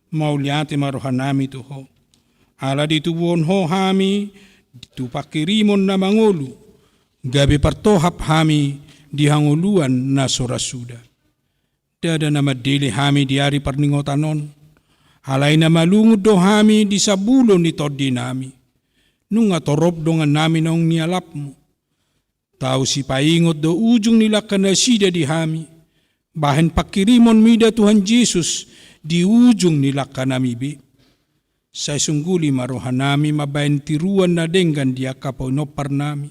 Mauliate ma rohanami tu Ho, ala ditubuhon Ho hami tu pangkirimon na mangolu, gabe partohap hami di hangoluan na so ra suda. Ndada na mandele hami di ari parningotan on, alai na malungun do hami di sambulo ni tondinami. Nunga torop dongannami naung nialapmu. Tau sipaingot do ujung ni langka nasida di hami, bahen pangkirimon mida Tuhan Jesus di ujung ni langkanami be. Sai sungguli ma rohanami mambahen tiruan na denggan di angka painomparnami.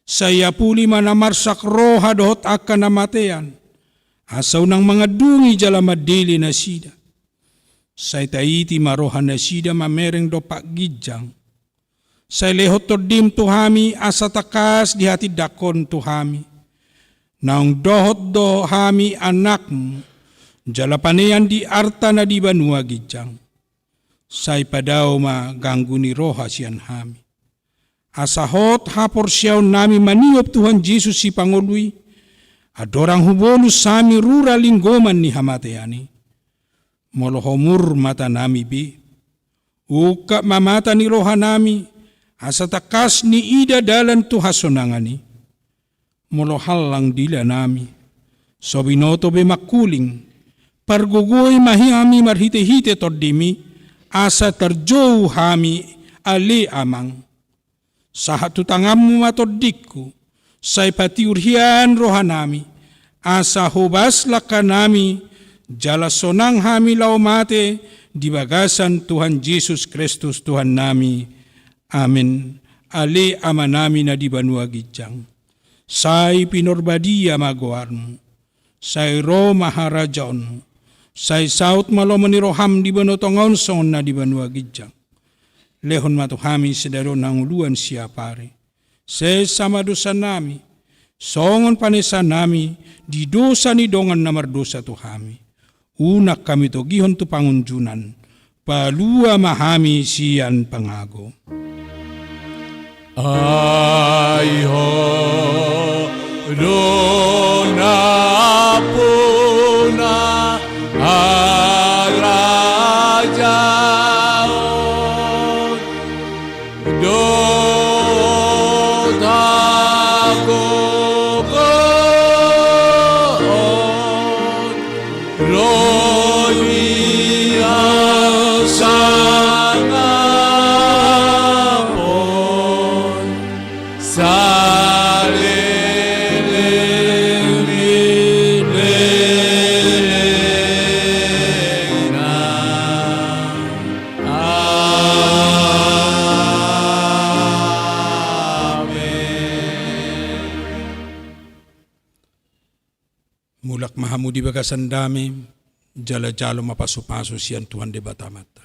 Sai apuli ma na marsak roha dohot angka na matean, asa unang mangandungi jala mandele nasida. Sai taiti ma roha nasida mamereng dompak ginjang. Sai lehon Tondim tu hami asa tangkas dihatindangkon tu hami. Naung dohot do hami anakmu, jala panean di arta na di banua ginjang. Sai padao ma ganggu ni roha sian hami. asa hot haporseaonnami maniop Tuhan Jesus Sipangolu i, andorang hubolus hami rura linggoman ni hamatean i. Molo homur matanami be, ungkap ma mata ni rohanami, asa tangkas niida dalan tu hasonangan i. Molo hallang dilanami, so binoto be mangkuling, pargogoi ma hami marhitehite Tondim i, asa tarjou hami, ale Amang. Sahat tu tanganmu ma tondingku, sai patiur hian rohanami, asa hobas langkanami, jala sonang hami laho mate di bagasan Tuhan Jesus Kristus Tuhannami. Amen. Ale Amanami na di banua ginjang, sai pinarbadia ma goarmu, sai ro ma harajaonmu, sai saut ma lomo ni roham di banua tonga on songon na di banua ginjang. Lehon ma tu hami sadari on hangoluan siapari. Sesa ma dosanami, songon panesanami di dosa ni dongan na mardosa tu hami. Unang hami togihon tu pangunjunan, palua ma hami sian pangago. Ai Ho do nampuna harajaon dohot hagogoon ro di hasangapon saleleng ni lelengna. Amen. Mulak ma hamu di bagasan dame, jala jalo ma pasupasu sian Tuhan Debata Amanta.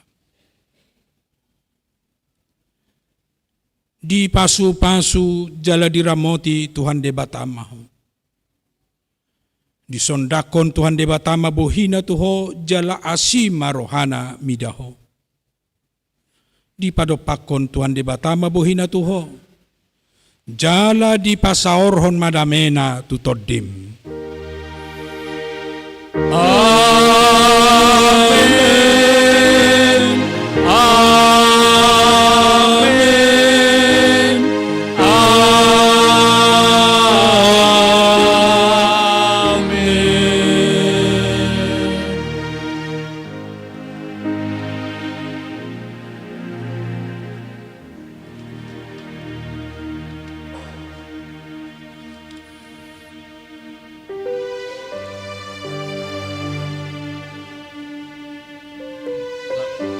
Dipasupasu jala diramoti Tuhan Debata ma ho. Disondangkon Tuhan Debata ma bohina tu ho, jala asi ma rohana mida ho. Dipadompakkon Tuhan Debata ma bohina tu ho, jala dipasaorhon ma damena tu tondim. Amen. Amen. Amen.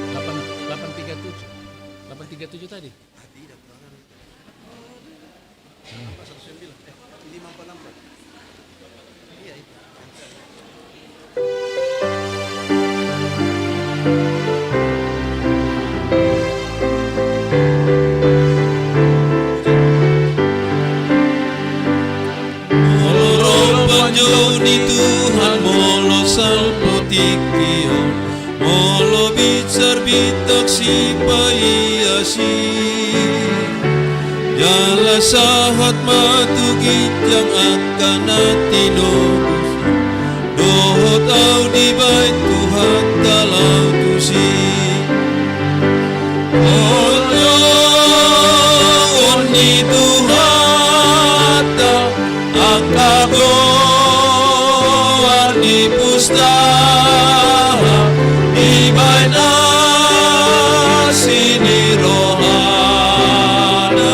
Delapan, delapan tiga tujuh. Delapan tiga tujuh tadi. Molo ro panjou ni Tuhan, molo salpu tingki on, molo binsar bintang sipaiasi, jala sahat ma tu ginjang angka na tinobus i, dohot ahu dibahen Tuhanta laho tusi. Holong ni Tuhanta, angka goar ni pustaha, dibahen asi ni rohana,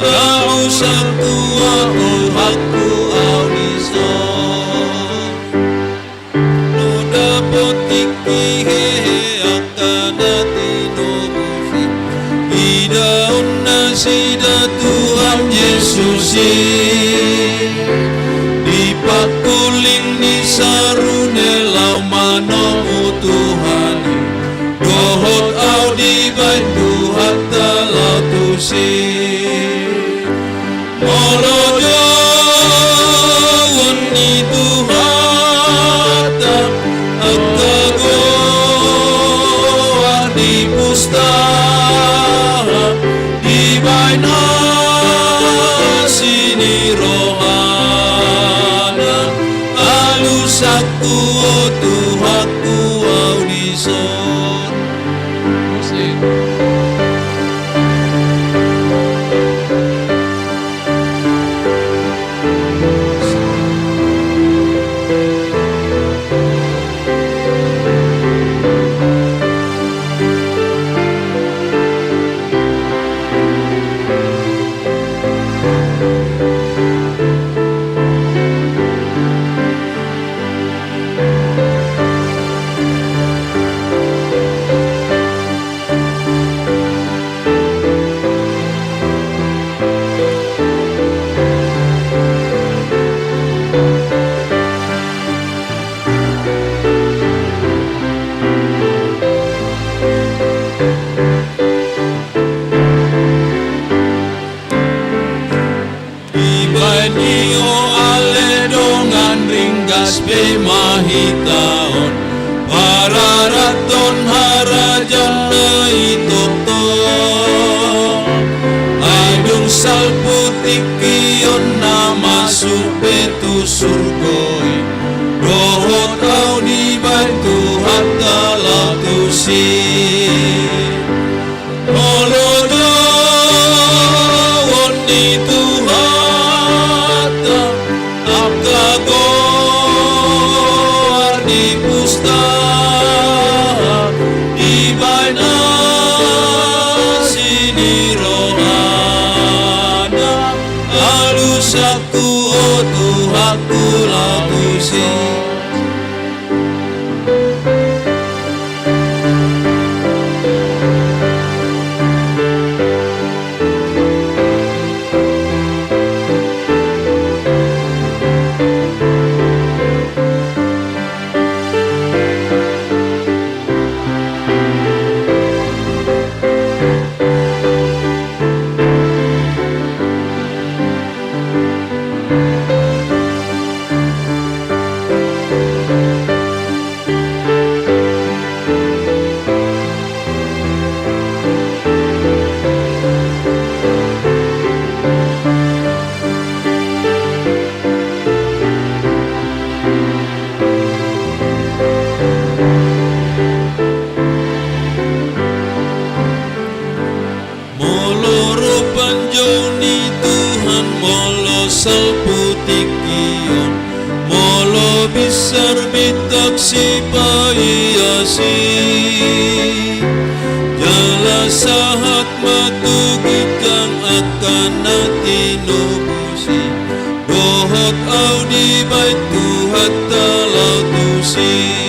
ahu sangkuo Tuhanku ahu dison. Molo dapot tingki hehe angka na tinobus i, idaon nasida Tuhan Jesus i, di pangkuling ni sarune laho manop Aku, o Tuhanku, au dison. Dibaen i, o ale, dongan ringgas pe ma hita on, pararathon harajaon na i tongtong. Ai dung salpu tingki on na masuk pe tu surgo i, dohot au dibaen Tuhanta laho tusi. Molo jaloon ni Tuhanta angka goar ni pustaha, dibaen asi ni rohana, alusangku, o Tuhanku, laho tusi. Molo ro panjou ni Tuhan, molo salpu tingki on, molo binsar bintang sipaiasi, jala sahat ma tu ginjang angka na tinobus i, dohot au dibaen Tuhanta laho tusi.